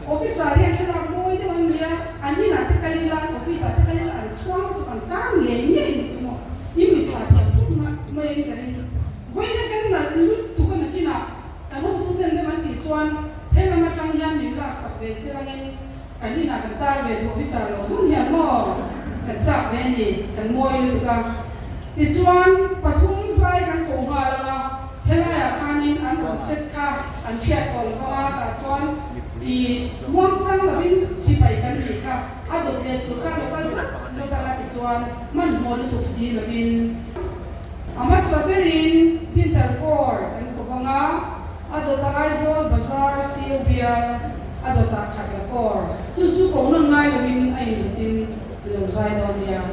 Officer hian thlalak mawi deuh an nia, an inah te kal ila, office ah te kal ila an chhuang lutuk an tar ngei ngei ni chu maw, i mit thlah thiam thup mai in ka ring. Vawiin kan nalh lutuk a nakinah kan hotuten rem an tih chuan he lam atang hian min laksak ve se langin kan inah kan tar ve duh officer lo zawng hian maw kan chak ve a ni, kan mawi lutuk a. Tichuan pathum zai kan koh nghal ang a. Helaiah khanin an rawn set kha an hriat tawh lo vang a, tah chuan i muangchang lovin sipai kan nih kha a dawt let tur kha lo kal zat zat ang a ti chuan hmanhmawh lutuk si lovin a hmasa berin Dinter Corps kan ko vang a, a dawtah Aizawl Bazar CO bial a dawtah Khatla Corps chu chu ko nawn ngai lovin a inlutin i lo zai dawn nia.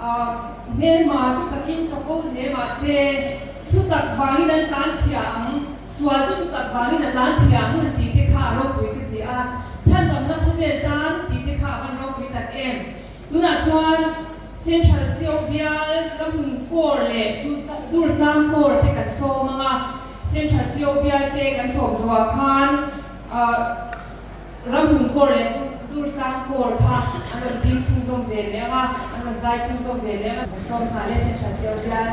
Hmelma chu chakin chapo hle mah se, thutak vangin an tlan chhia ang, sual chu thutak vangin a tlan chhia ang han tih te kha a ropui ka ti a, chhandamna khawvel tan tih te kha a van ropui tak em. Tunah chuan Central Chio bial ramhun kawr leh Durtlang kawr te kan sawm ang a, Central Chio bial te kan sawm zuah khan Ramhun kawr leh Durtlang kawr kha an rawn ding chhunzawm ve leh ang a, an rawn zai chhunzawm ve leh ang a. Sawmhna leh Central Chio bial.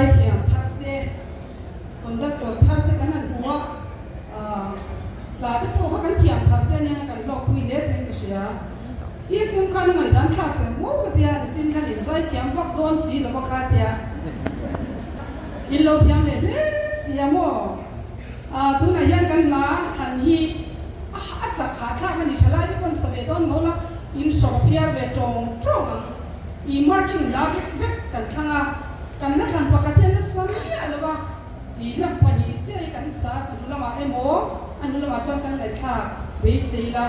Zaithiam thar te, conductor thar te kan han hmu a, hla te pawh kha kan thiam thar te ania kan hlawkpui hle pawhin ka hria. CSM khan a ngaihdan thlak teh maw ka tia, nichin khan in zaithiam vak dawn si lova kha tia in lo thiam leh hle si a maw. Tunah hian kan hla thlan hi a sak hahthlak a ni, thalai te pawn sa ve dawn maw la, in hrawk a phiar ve tawng tawng ang. I marching la vek vek kan thlang a, kan la thlan pakhat hian nasa miah lo a, i hla pahnih chiah hi kan sa chung lamah emaw a hnu lamah chuan kan ngaihthlak beisei la,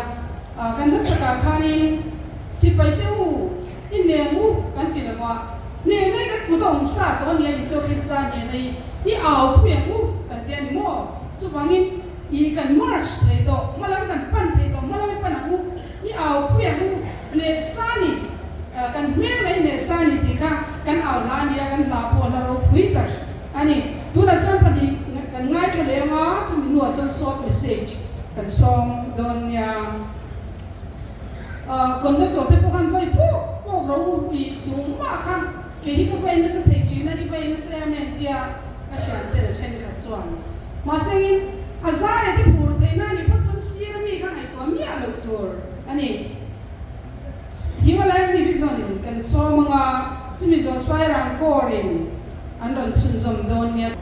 kan hla sakah khanin sipai te u i nem u kan ti lo va, hnehna hi kan kut a awm sa tawh a nia Isua Krista hnehna hi i au pui ang u kan ti a ni maw? Chuvangin i kan march thei tawh, hmalam kan pan thei tawh, hmalam i pan ang u. I au pui ang u, Hnehsa ni, kan hmel mai Hnehsa ni tih kha kan au hla a nia, kan hla pawh a hla ropui tak a ni. Tunah chuan pahnih kan ngaithla leh ang a, chumi hnuah chuan short message kan sawm dawn nia. Conductor te pawh khan vawi pawk pawk ro u tih tumah kha kei hi ka vawi nasa thei thin a, i vawi nasa em em tia ka thiante la thenkhat chuan. Mahse engin a zaia te phur theihna a nih phawt chuan sir ami kha ngaihtuah miah loh tur a ni. Himalayan Division in kan sawm anga chumi zawh Sairang Corps in an rawn chhunzawm dawn nia.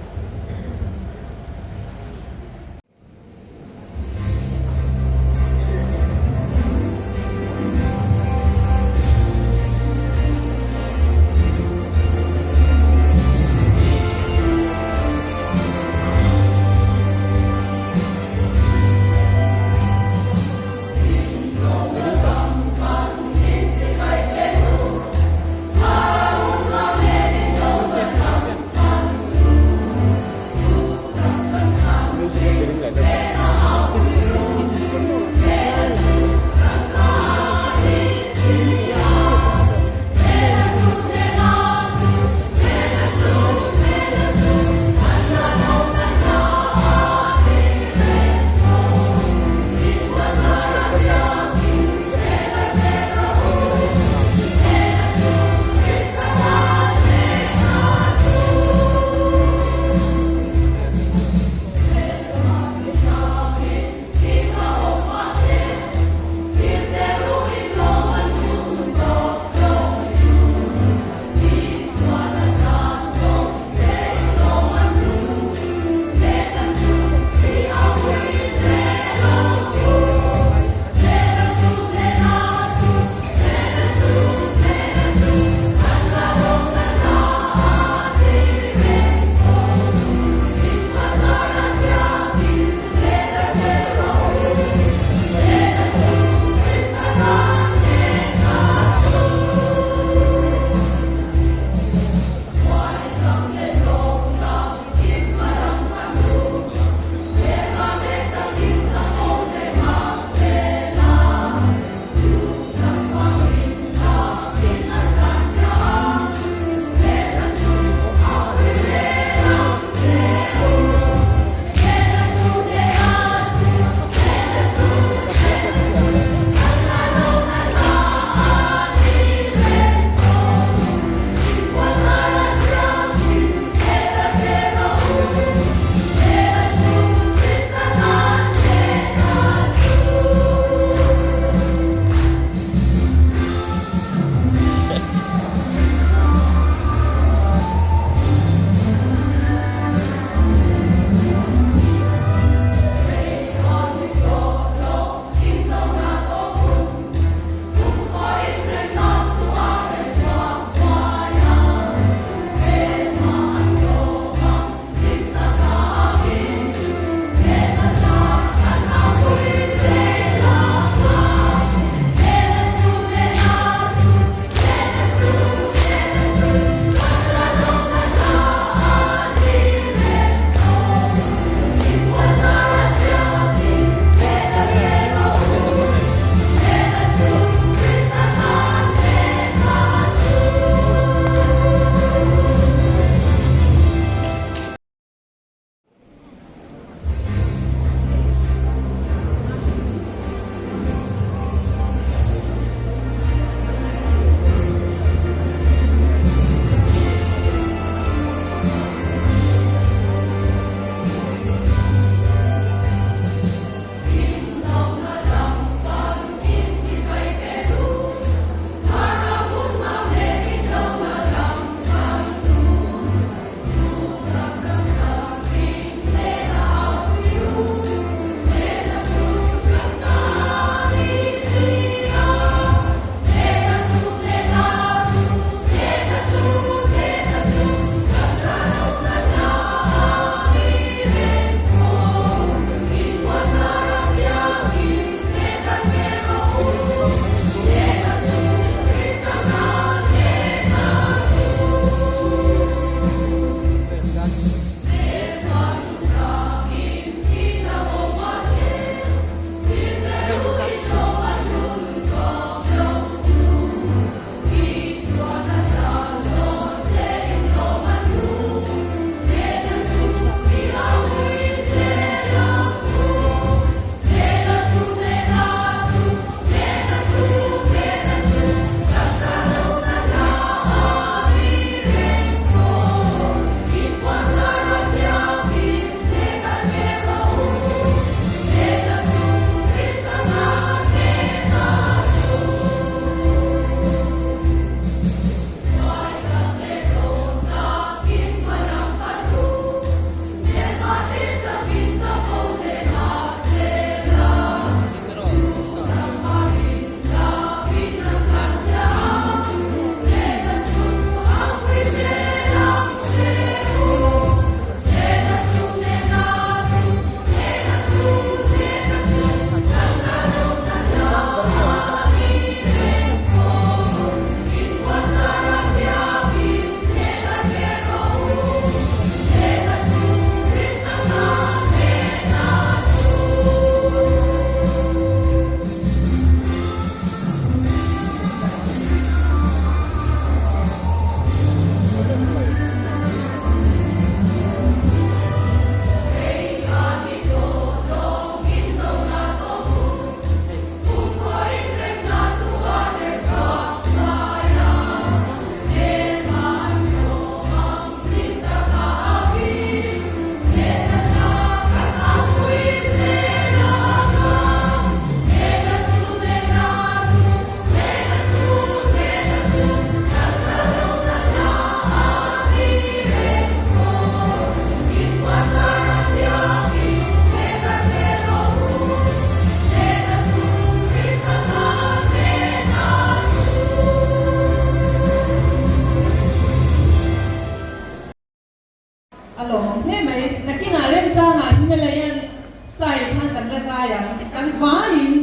A lawmawm hle mai. Nakinah remchangah Himalayan style khan kan la zai ang. Kan vaiin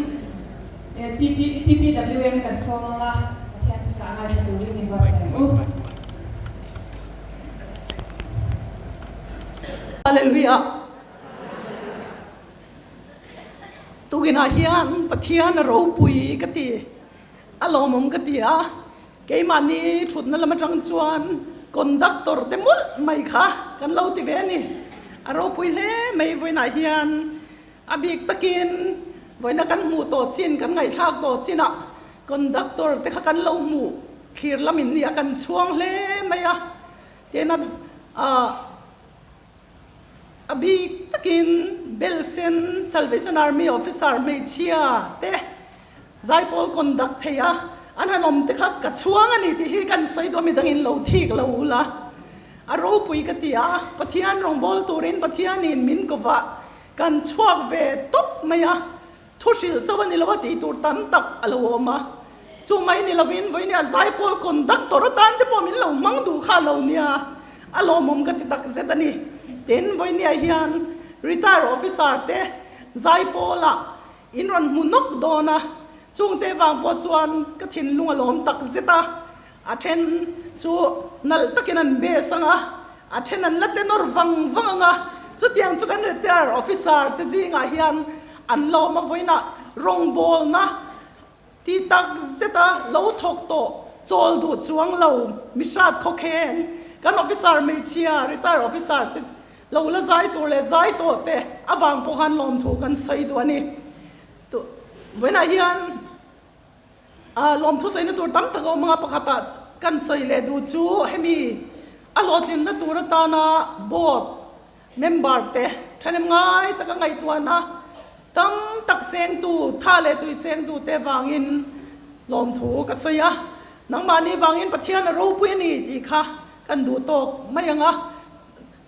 TPWM kan sawm ang a, Pathian thuchah ngaithla turin in buatsaih ang u. Hallelujah. Tukinah hian Pathian a ropui ka ti, a lawmawm ka ti a, keimahni thutna lam atang chuan conductor te mawlh mai kha kan lo ti ve a ni. A ropui hle mai vawiinah hian a bik takin vawiina kan hmuh tawh chin, kan ngaihthlak tawh chinah conductor te kha kan lo hmuh thlir lamin ni a, kan chhuang hle mai a, tena ah. A bik takin Belsen Salvation Army officer hmeichhia te zaipawl conduct thei a, an han awm te kha ka chhuang a ni tih hi kan sawi duh a, midangin lo thik lo ula a ropui ka ti a, Pathian rawngbâwl turin Pathianin min kovah kan chhuak ve tawp mai a, Thu hrilh chauh a ni lo a tih tur tam tak a lo awm a, chu mai ni lovin vawinia zaipawl conductor atan te pawh min lo hmang duh kha lo nia, a lawmawm ka ti tak zet a ni. Tin, vawinia hian retire officer te zaipawlah in rawn hmu nawk dawn a, chungte vang pawh chuan ka thinlung a lawm tak zet a, A then chu nalh takin an bes ang a, a then an la tenor vang vang ang a, chutiang chu kan retire officer te zingah hian an la awm a, vawiinah rawngbawlna ti tak zeta lo thawk tawh chawl duh chuang lo mihrat khawkheng kan officer hmeichhia retire officer te lo la zai tur leh zai tawh te avang pawh khan lawmthu kan sawi duh a ni. Vawiinah hian. Lawmthu sawina tur tam tak a awm ang a, pakhatah kan sawi leh duh chu hemi a hlawhtlinna tur atana board member te thahnem ngai taka ngaihtuahna tam tak sengtu, tha leh tui sengtu te vangin lawmthu ka sawi a, nangmahni vangin Pathian a ropui a ni tih kha kan duh tawk mai ang a,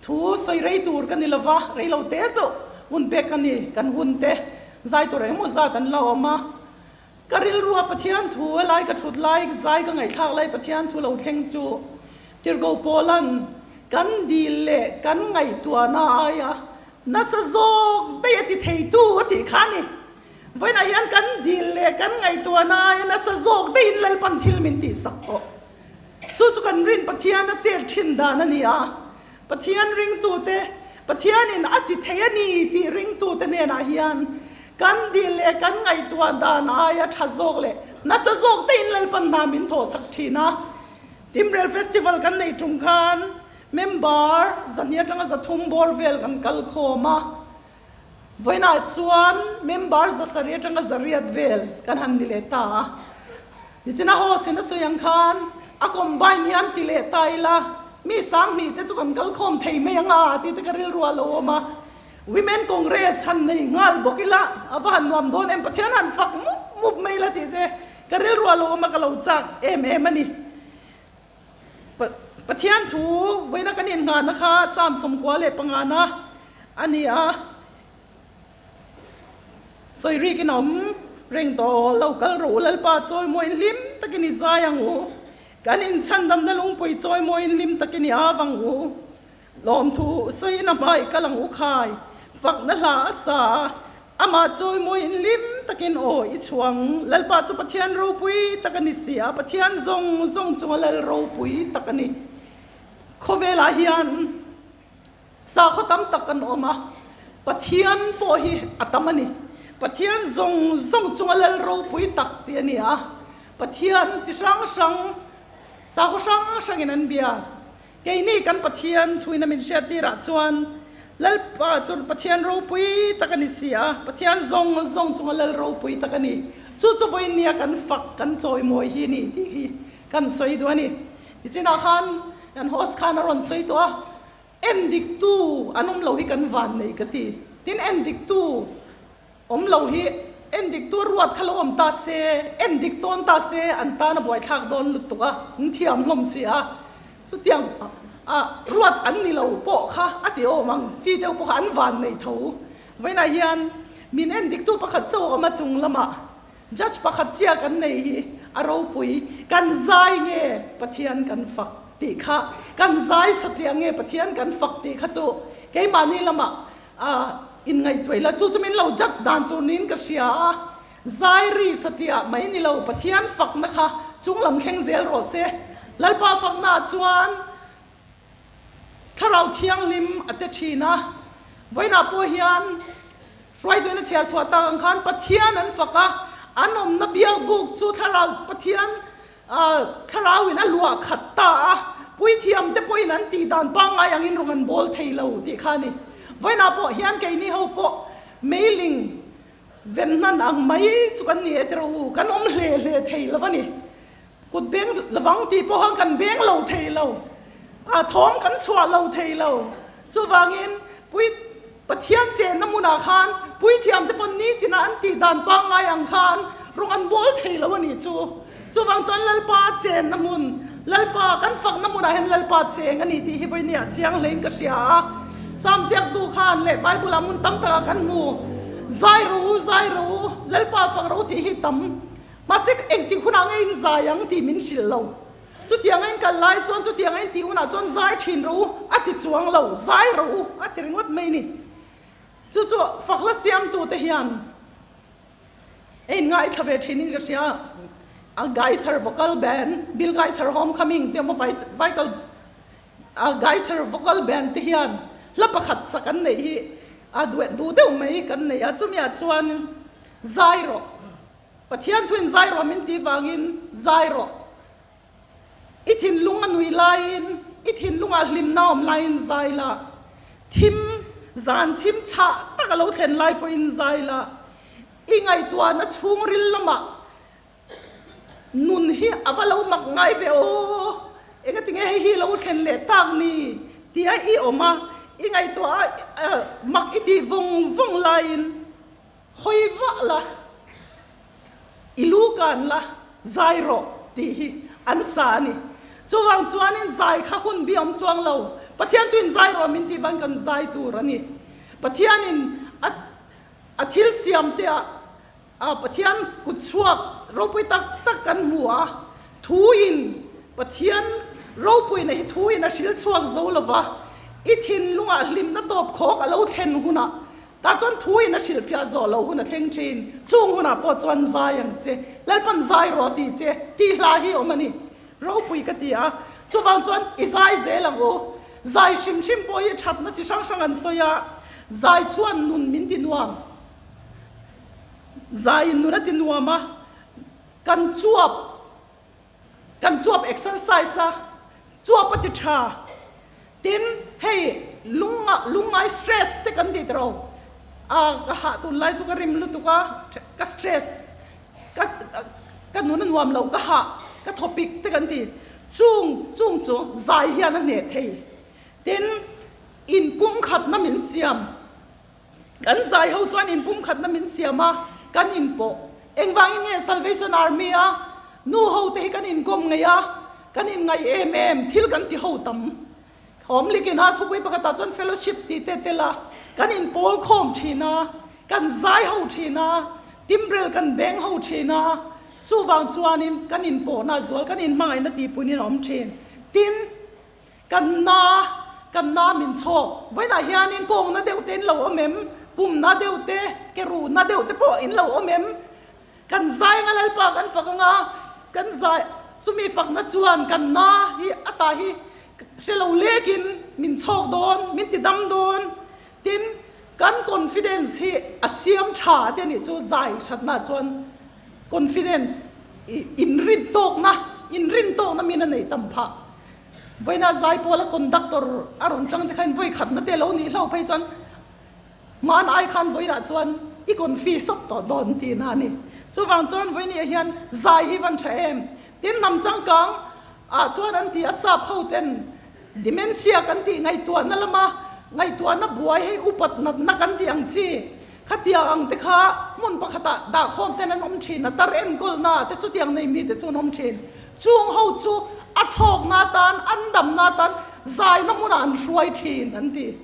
thu sawi rei tur ka ni lova, rei lo te chu hun pek ka ni, kan hun te zai tur engemaw zat an la awm a. Ka rilrua Pathian thu a lai ka thut lai zai ka ngaihthlak lai Pathian thu lo thleng chu Tirhkoh Paula'n kan dil leh kan ngaihtuahna aia nasa zawk daih a ti theitu a tih kha a ni. Vawiinah hian kan dil leh kan ngaihtuahna aia nasa zawk daihin Lalpan thil min tihsak tawh. Chu chu kan rin Pathian a chet thin dan a ni a, Pathian ringtute, Pathianin a ti thei a ni tih ringtute hnenah hian kan dil leh kan ngaihtuah dan aia tha zawk leh nasa zawk te in Lalpan hna min thawhsak thin a. Timrel Festival kan neih tum khan member zahnih atanga zathum bawr vel kan kal khawm a, vawiinah chuan member zasarih atanga zariat vel kan han ni leh ta a. Nichina host in a sawi ang khan a combine hian ti leh ta ila mi sanghnih te chu kan kal khawm thei mai ang a tih te ka rilru a lo awm a. Women Congress han nei nghal bawk ila a va han nuam dawn em Pathian han fak mup mup mai ila tih te ka rilru a lo awm a ka lo chak em em a ni. Pathian thu vawiina kan innghahna kha Psalm 95 na a ni a. Sawi rik in awm reng tawh lo kal rawh u Lalpa chawimawiin hlim takin i zai ang u. Kan inchhandamna lungpui chawimawiin hlim takin i av ang u. Lawmthu sawiin a hmai kal ang u khai. Fakna hla a sa a, amah chawimawiin hlim takin aw i chhuang. Lalpa chu Pathian ropui tak a ni si a, Pathian zawng zawng chunga Lal ropui tak a ni. Khawvelah hian. Sakhaw tam tak an awm a, Pathian pawh hi a tam a ni. Pathian zawng zawng chunga lal ropui tak tih a ni a, Pathian chi hrang hrang, sakhaw hrang hrangin an bia. Keini kan Pathian thuina min hriattirah chuan Lalpa chu Pathian ropui tak a ni si a, Pathian zawng zawng chunga lal ropui tak a ni. Chu chu vawinia kan fak, kan chawimawi hi a ni tih hi kan sawi duh a ni. Tichinah khan kan host khan a rawn sawi tawh a, En diktu an awm lo hi kan van nei ka ti. Tin, en diktu awm lo hi en diktu ruat kha lo awm ta se, en dik tawn ta se an tan a buaithlak dawn lutuk a, an thiam hlawm si a. Chutiang a ruat an ni lo pawh kha a ti awm ang chi deuh pawh kha an van nei tho. Vawiinah hian min en diktu pakhat chauh a awm a chung lamah judge pakhat chiah kan nei hi a ropui. Kan zai nge Pathian kan fak. tih kha kan zai satliah nge Pathian kan fak tih kha chu keimahni lamah inngaihtuah ila chu chu min lo judge dan tur niin ka hria a, zai ri satliah mai ni lo Pathian fakna kha chunglam thleng zel rawh se. Lalpa faknaah chuan Thlarau Thianghlim a che thin a, vawiinah pawh hian hruaituin a chhiar chhuah tak ang khan Pathian an fak a, an awmna biak buk chu Thlarau Pathian Thlarauin a luah khat ta a, puithiam te pawhin an tih dan pangngai angin rawn an bawl thei lo tih kha a ni. Vawiinah pawh hian keini ho pawh meiling ven hnan ang mai chu kan ni e tiraw u, kan awm hle hle thei lo a ni. Kut beng lovang tih pawha kan beng lo thei lo, a thawm kan chhuah lo thei lo. Chuvangin pui Pathian chenna hmunah khan puithiamte pawh nitina an tih dan pangngai ang khan rawng an bawl thei lo a nih chu. Chuvang chuan Lalpa chenna hmun, Lalpa kan fakna hmunah hian Lalpa cheng a ni tih hi vawinia chiang hlein ka hria a. Sam ziaktu khan leh Bible-ah hmun tam takah kan hmu, Zai rawh u, zai rawh u, Lalpa fak rawh u tih hi tam. Mahse, engtik hunah nge in zai ang tih min hrilh lo. Chutiang a in kal lai chuan chutiang a in tih hunah chuan zai thin rawh u a ti chuang lo, zai rawh u a ti ringawt mai ni. Chu chu fakhla siamtute hian a in ngaithla ve thin in ka hria. A Gaither Vocal Band, Bill Gaither Homecoming te emaw Vital Gaither Vocal Band te hian hla pakhat sak an neih hi a duh deuh mai kan nei a, chumiah chuan zai rawh. Pathian thuin zai rawh min tih vangin zai rawh. I thinlung a nui laiin, i thinlungah hlimna awm laiin zai la. Thim, zan thim chhah tak a lo thlen lai pawhin zai la. I ngaihtuahna chhungril lamah nun hi a va lo mak ngai ve aw, engatinge hei hi lo thlen leh tak ni tia i awm a, i ngaihtuah a mak i tih vawng vawng laiin, Hawi vah la, i lu kan la, zai rawh tih hi an sa a ni. Chuvang chuanin zai kha hun bi awm chuang lo. Pathian tuin zai rawh min tih vang kan zai tur a ni. Pathianin a a thil siam te ah a Pathian kut chhuak ropui tak tak kan hmu a, thuin Pathian ropuina hi thuin a hril chhuak zo lova, i thinlungah hlimna tawp khawk a lo thlen hunah Tah chuan thu in a hrilhfiah zawh loh hun a thleng thin. Chung hunah pawh chuan zai ang che. Lalpan zai rawh tih che tih hla hi awm a ni. Ropui ka ti a. Chuvang chuan i zai zel ang u. Zai hrim hrim pawh hi thatna chi hrang hrang an sawi a. Zai chuan nun min ti nuam. Zai in nun a ti nuam a. Kan chuap. Kan chuap exercise a, chuap a ti tha. Tin, hei lung lungngai stress te kan tih tawh a, ka hah tun lai chu ka rim lutuk a, ka stress, ka ka nun a nuam lo, ka hah, ka thawpik te kan ti. Chung chung chu zai hian a hneh thei. Tin, inpumkhatna min siam. Kan zai ho chuan inpumkhatna min siam a, kan inpawh. Engvangin nge Salvation Army a nu ho te hi kan inkawm ngei a, kan inngaih em em, thil kan ti ho tam. Awm likin a thupui pakhatah chuan fellowship tih te tel a, kan inpawl khawm thin a, kan zai ho thin a, timrel kan beng ho thin a, chuvang chuanin kan inpawhna zual, kan inhmangaihna tihpuinin a awm thin. Tin, Kan na, kan na min chhawk. Vawiinah hianin kawngna deuh te in lo awm em? Pumna deuh te, ke ruhna deuh te pawh in lo awm em? Kan zai anga Lalpa kan fak anga, kan zai, chumi fakna chuan kan na hi a tah hi hre lo lekin min chhawk dawn, min ti dam dawn. Tin, kan confidence hi a siam tha te nih chu zai thatna chuan confidence inrin tawkna, inrin tawkna min a neih tam phah. Vawiina Zaipawla conductor a rawn tang te khan vawi khatna te lo nih hlauh phei chuan hmaan ai khan vawiinah chuan i confi sawp tawh dawn tihna a ni. Chuvang chuan vawiiniah hian zai hi van tha em? Tin hnam changkang ah chuan an ti a sap ho ten dementia kan tih ngaihtuahna lama ngaihtuahna buai hei upat natna kan tih ang chi khatiang ang te kha hmun pakhatah dahkhawm ten an awm thin a tar enkawlna te chutiang nei mi te chu an awm thin. Chung ho chu a chhawkna atan, an damna atan zaina hmunah an hruai thin an ti.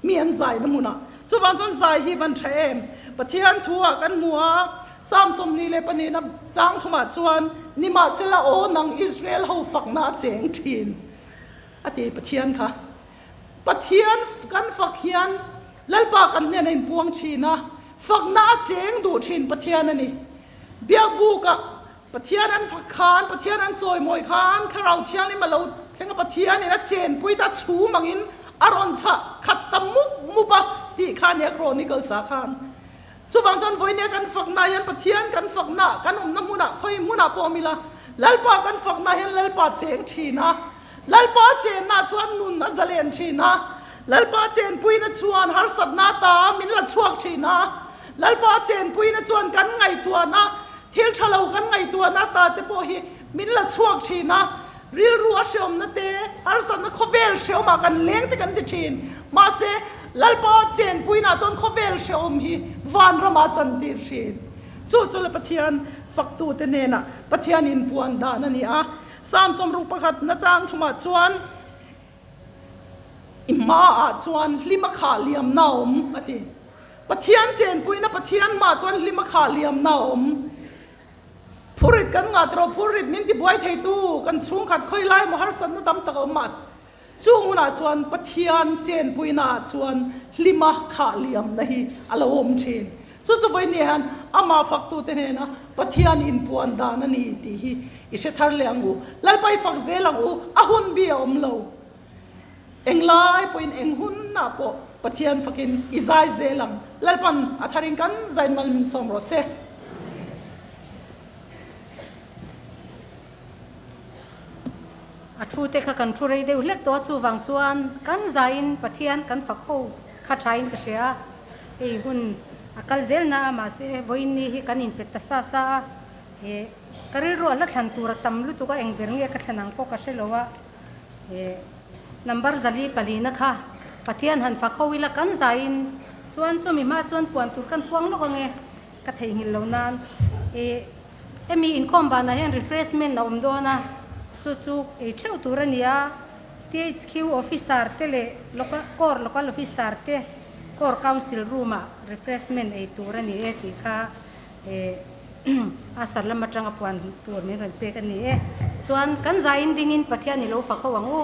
Mi an zaina hmunah. Chuvang chuan zai hi van tha em? Pathian thu ah kan hmu a, Psalm 22 na chang thumah chuan, Nimahsela aw nang Israel ho fakna a cheng thin. A ti Pathian kha. Pathian kan fak hian Lalpa kan hnena inpuang thin a, fakna a cheng duh thin Pathian a ni. Biakbukah Pathian an fak khan, Pathian an chawimawi khan Thlarau Thianghlim a lo thleng a, Pathianin a chenpui ta chhum angin a rawn chah khat ta mup mup a tih kha a nia Chronicles ah khan. Chuvang chuan vawinia kan fakna hian Pathian kan fakna kan awmna hmunah khawi hmunah pawh awm ila, Lalpa kan fakna hian Lalpa cheng thin a, Lalpa chenna chuan nun a zalen thin a, Lalpa chenpuina chuan harsatna ta min la chhuak thin a, Lalpa chenpuina chuan kan ngaihtuahna, thil tha lo kan ngaihtuahna ta te pawh hi min la chhuak thin a, rilru a hreawmna te, harsatna khawvel hreawmah kan leng te kan ti thin. Mahse, Lalpa chenpuina chuan khawvel hreawm hi vanramah chantir thin. Chu chu la Pathian faktute hnenah Pathian inpuan dan a ni a. Psalm 61 nachang thumah chuan, I hmaah chuan hlim a khah liamna a awm, a ti. Pathian chenpuina Pathian hmaah chuan hlim a khah liamna a awm. Phurrit kan ngah tawh, phurrit min tibuai theitu kan chhungkhat khawi lai emaw harsatna tam tak a awm mah. Chung hunah chuan Pathian chenpuinaah chuan hlima khah liamna hi a lo awm thin. Chu chu vawiin hian amah faktute hnena Pathian inpuan dan a ni tih hi i hre thar leh ang u. Lalpa i fak zel ang u, a hun bi a awm lo. Englai pawhin eng hunah pawh Pathian fakin i zai zel ang. Lalpan a tharin kan zain mal min sawm rawh se. A thu te kha kan thu rei deuh hlek tawh a, chuvang chuan kan zaiin Pathian kan fak ho kha thain ka hria a, hei hun a kal zel na a, mahse vawiin ni hi kan inpet ta sa sa a, he ka rilru a hla thlan tur a tam lutuk a, eng ber nge ka thlan ang pawh ka hre lo a, he number 4 na kha Pathian han fak ho ila kan zaiin chuan chumi hma chuan puan tur kan puang lawk ange ka theihnghilh lo nan ih. Hemi inkhawm banah hian refreshment a awm dawn a, chu chu ei theuh tur a ni a. THQ officer te leh local core local officer te core council room ah refreshment ei tur a ni e tih kha eh a sar lam atanga puan tur min rawn pek a ni e. Chuan kan zaiin dingin Pathian i lo fak ho ang u.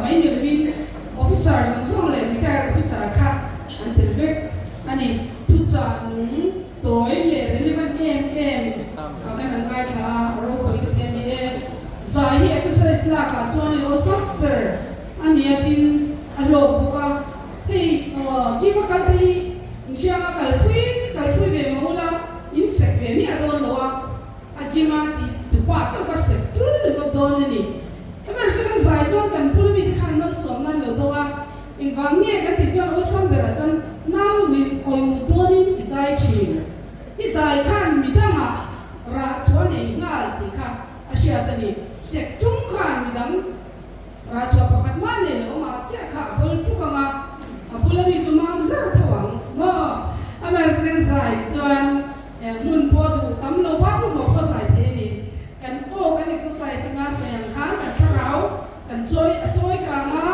mai ni lovin officer zawng zawng leh retired officer kha an tel vek a ni. Thuchah nung tawi leh relevant em em a kan han ngaithla a, a ropui ka ti a ni e. Zai hi exercise lakah chuan i lo sap ber a nia tin a hlawk bawk a. Hei gym a kal te hi inhrianga kalpui kalpui ve mah ula in sek ve miah dawn lo a, a gym a tih tupa chauh ka sek tul ringawt dawn a ni. Emerh chu kan zai chuan kan bul mite khan malsawm nan lo dawng a, engvang nge kan tih chuan awlsam berah chuan nau ui awimut dawnin i zai thin. I zai khan midangah rah chhuah nei nghal tih kha a hriat a ni. Sek tum khan midang. Rah chhuah pakhat mah nei lo mah chiah kha a bawl tuk ang a, a bula mi chu mam zar tho ang maw? American zai chuan hmun pawh duh tam lo bathroom ah pawh zai thei a ni. Kan aw kan exercise anga sawi ang khan kan thlarau kan chawi a chawi kang a,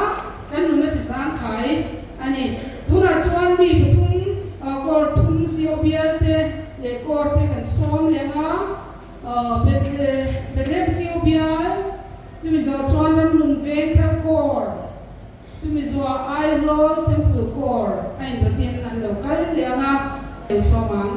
kan nun a ti zangkhai a ni. Tunah chuan mi pathum kawr thum CO bial te leh kawr te kan sawm leh ang a, Bethlehem CO bial, Chumi zawh chuan Ramhlun Veng thar Corps, chumi zuah Aizawl Temple Corps a indawtin an lo kal leh ang a. Sawm ang.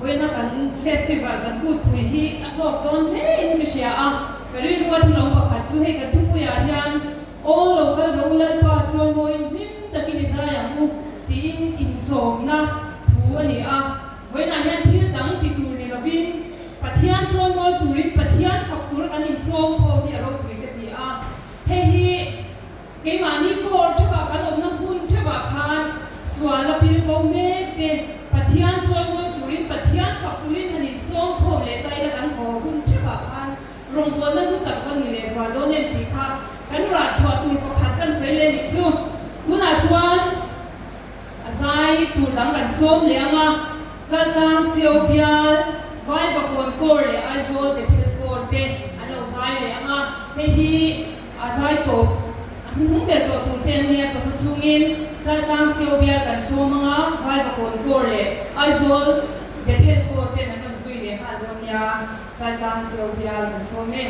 Vawiina kan festival kan kutpui hi a hlawk dawn hle in ka hria a, ka rilru a thilawm pakhat chu hei kan thupuiah hian Aw lo kal rawh u Lalpa chuan mawiin hlim takin i zai ang u tiin insawmna thu a ni a. Vawiinah hian thil dang ti tur ni lovin Pathian chawi mawi turin Pathian fak tura kan insawm khawm hi a ropui ka ti a. Hei hi keimahni kawr theuhah kan awmna hmun theuhah khan sual a pil bo mek te Pathian chawi mawi turin Pathian fak turin han insawm khawm leh ta ila kan haw hun theuhah khan rawngbawlna hnu tak kan ni leh zual dawn em tih kha kan rah chhuah tur pakhat kan sawi leh nih chu. Tunah chuan A zai tur dang kan sawm leh ang a, Chaltlang Sio bial, Vaivakawn kawr leh Aizawl Bethel kawr te an lo zai leh ang a, hei hi a zai tawp a hnuhnung ber tawh tur te an nia, chawhma chungin Chaltlang Sio bial kan sawm ang a, Vaivakawn kawr leh Aizawl Bethel kawr ten an rawn zui leh nghal dawn nia, Chaltlang Sio bial kan sawm e.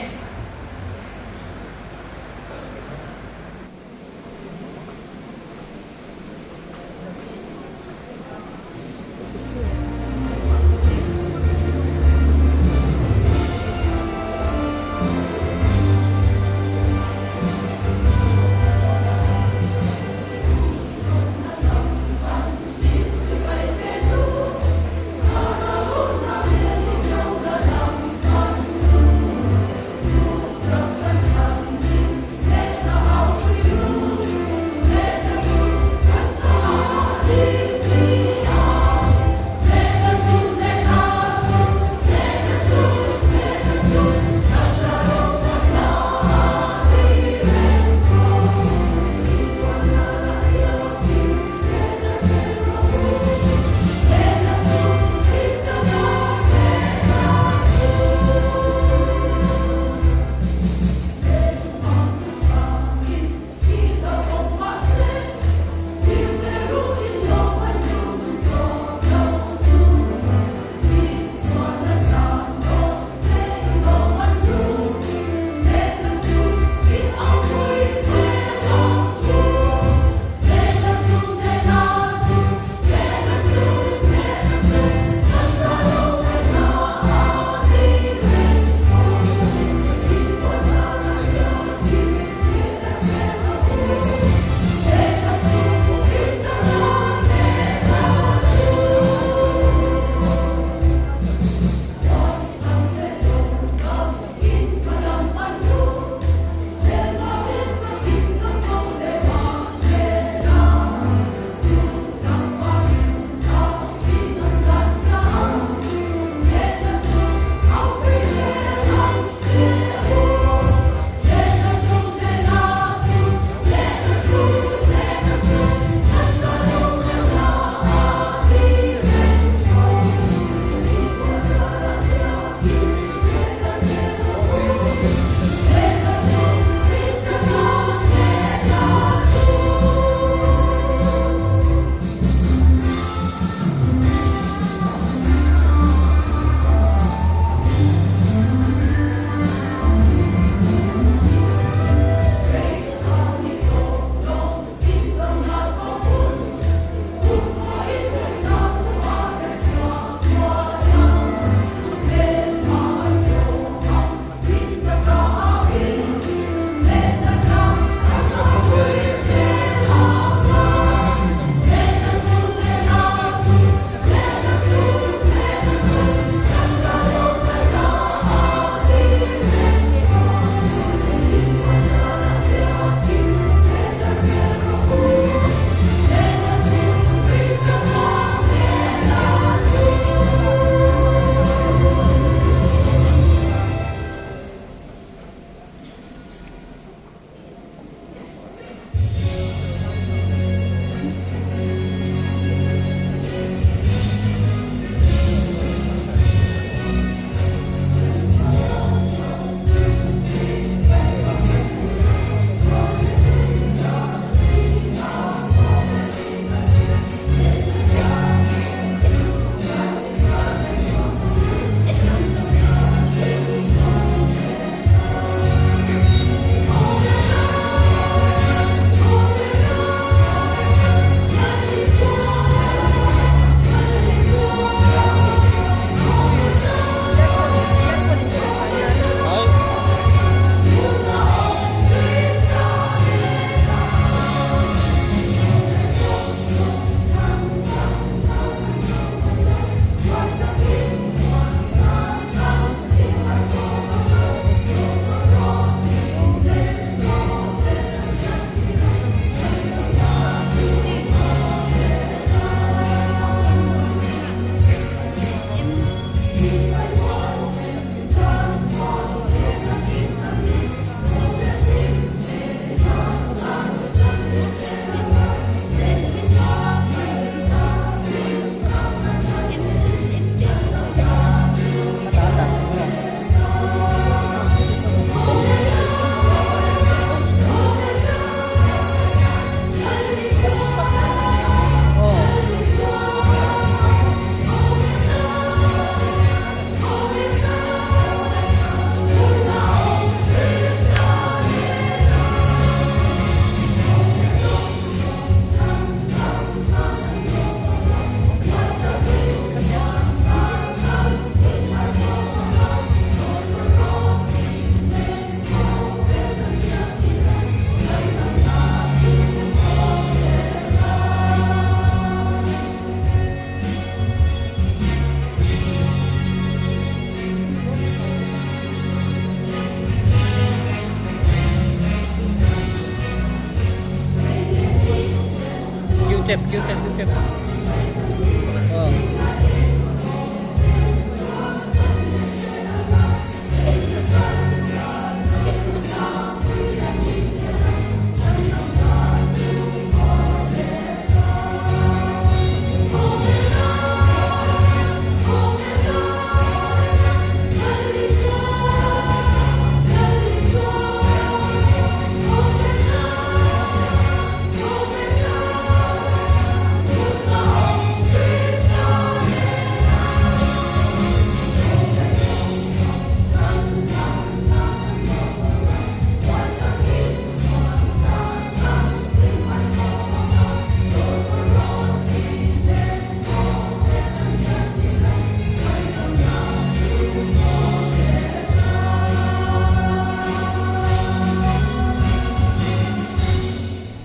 Step step step aw.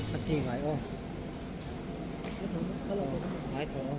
A ti ngai aw. Ngai tho aw.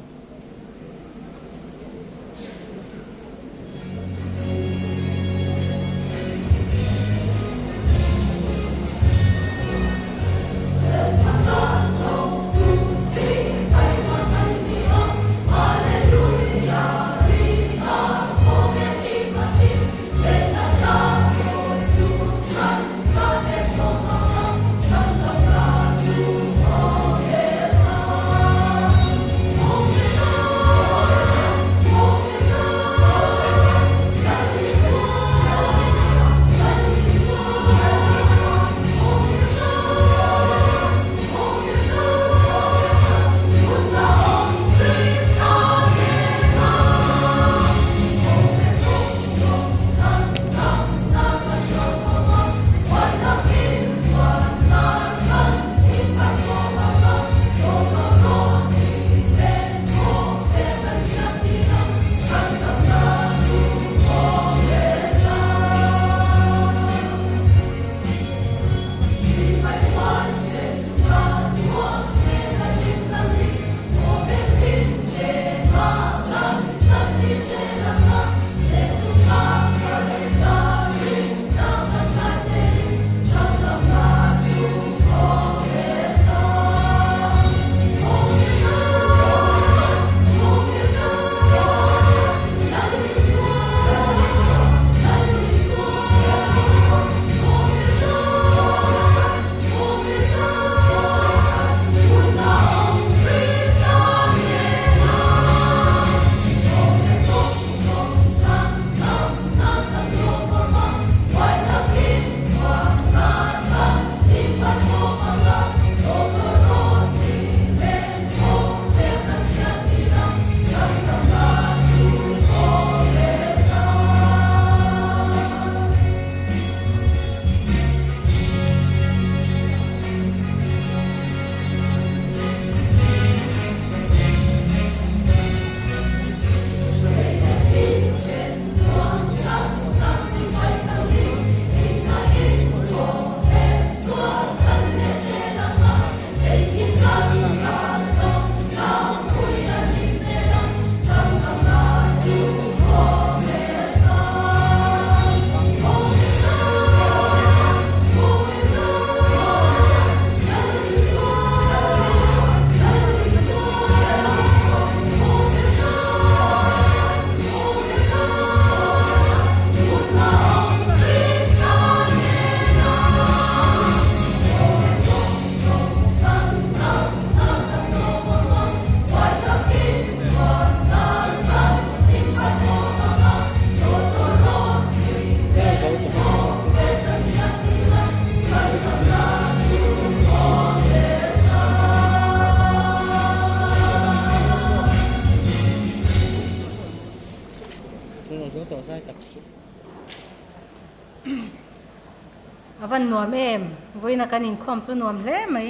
A van nuam em? Vawiina kan inkhawm chu nuam hle mai.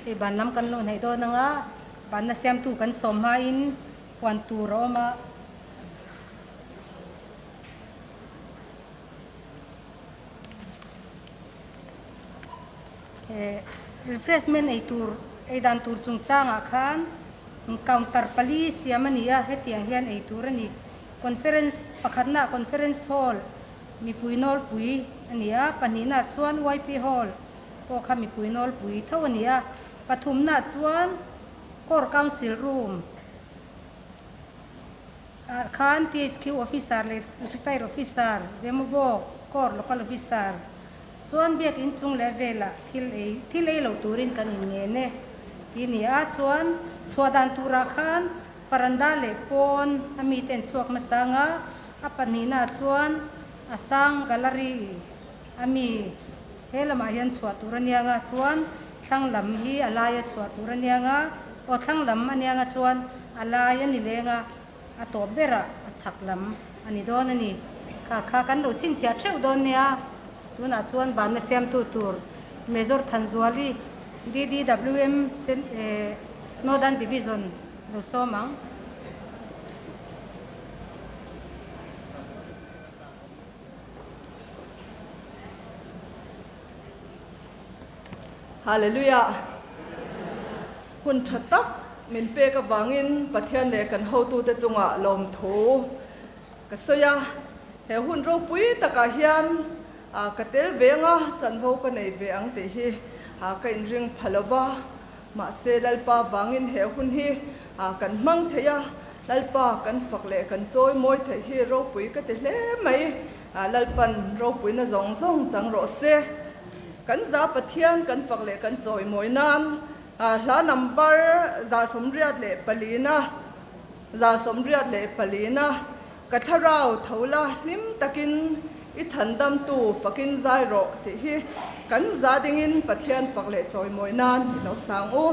Hei ban lam kan lo hnaih dawn anga banna siamtu kan sawm hmain huan tur a awm a. Refreshment ei tur ei dan tur chungchangah khan counter pali siam a ni a, hetiang hian ei tur a ni. Conference pakhatnaah Conference Hall mipui nawlpui a ni a, pahnihnaah chuan YP Hall pawh kha mipui nawlpui tho a ni a, pathumnaah chuan. Corps Council Room ah khan THQ Officer leh Retired Officer, Zemabawk Corps Local Officer chuan biakinn chung leh velah thil ei thil ei lo turin kan inngen e tih a ni a, chuan chhuah dan turah khan Faranda leh pawn a mite an chhuak hmasa anga a pahnihnaah chuan a sang gallery a mi he lamah hian chhuah tur a nia nga chuan thlang lam hi a laia chhuah tur a nia nga aw thlang lam a nia nga chuan a lai a ni leng a a tawp berah a chhak lam a ni dawn a ni. Kha kha kan lo chhinchhiah theuh dawn nia tunah chuan banna siamtu tur Major Thanzuali DDWM Northern Division lo sawm ang. Hallelujah! Hun tha tak min pek avangin Pathian leh kan hotute chungah lawmthu ka sawi a. He hun ropui takah hian ka tel ve anga chanvo ka nei ve ang tih hi ka inring pha lo va. Mahse Lalpa vangin he hun hi kan hmang thei a, Lalpa kan fak leh kan chawi mawi theih hi ropui ka ti hle mai. Lalpan ropuina zawng zawng chang rawh se. Kan za Pathian kan fak leh kan chawi mawi nan hla number 184, 184, Ka thlarau tho la hlim takin i chhandamtu fakin zai rawh tih hi kan za dingin Pathian fak leh chawimawi nan i lo sang u.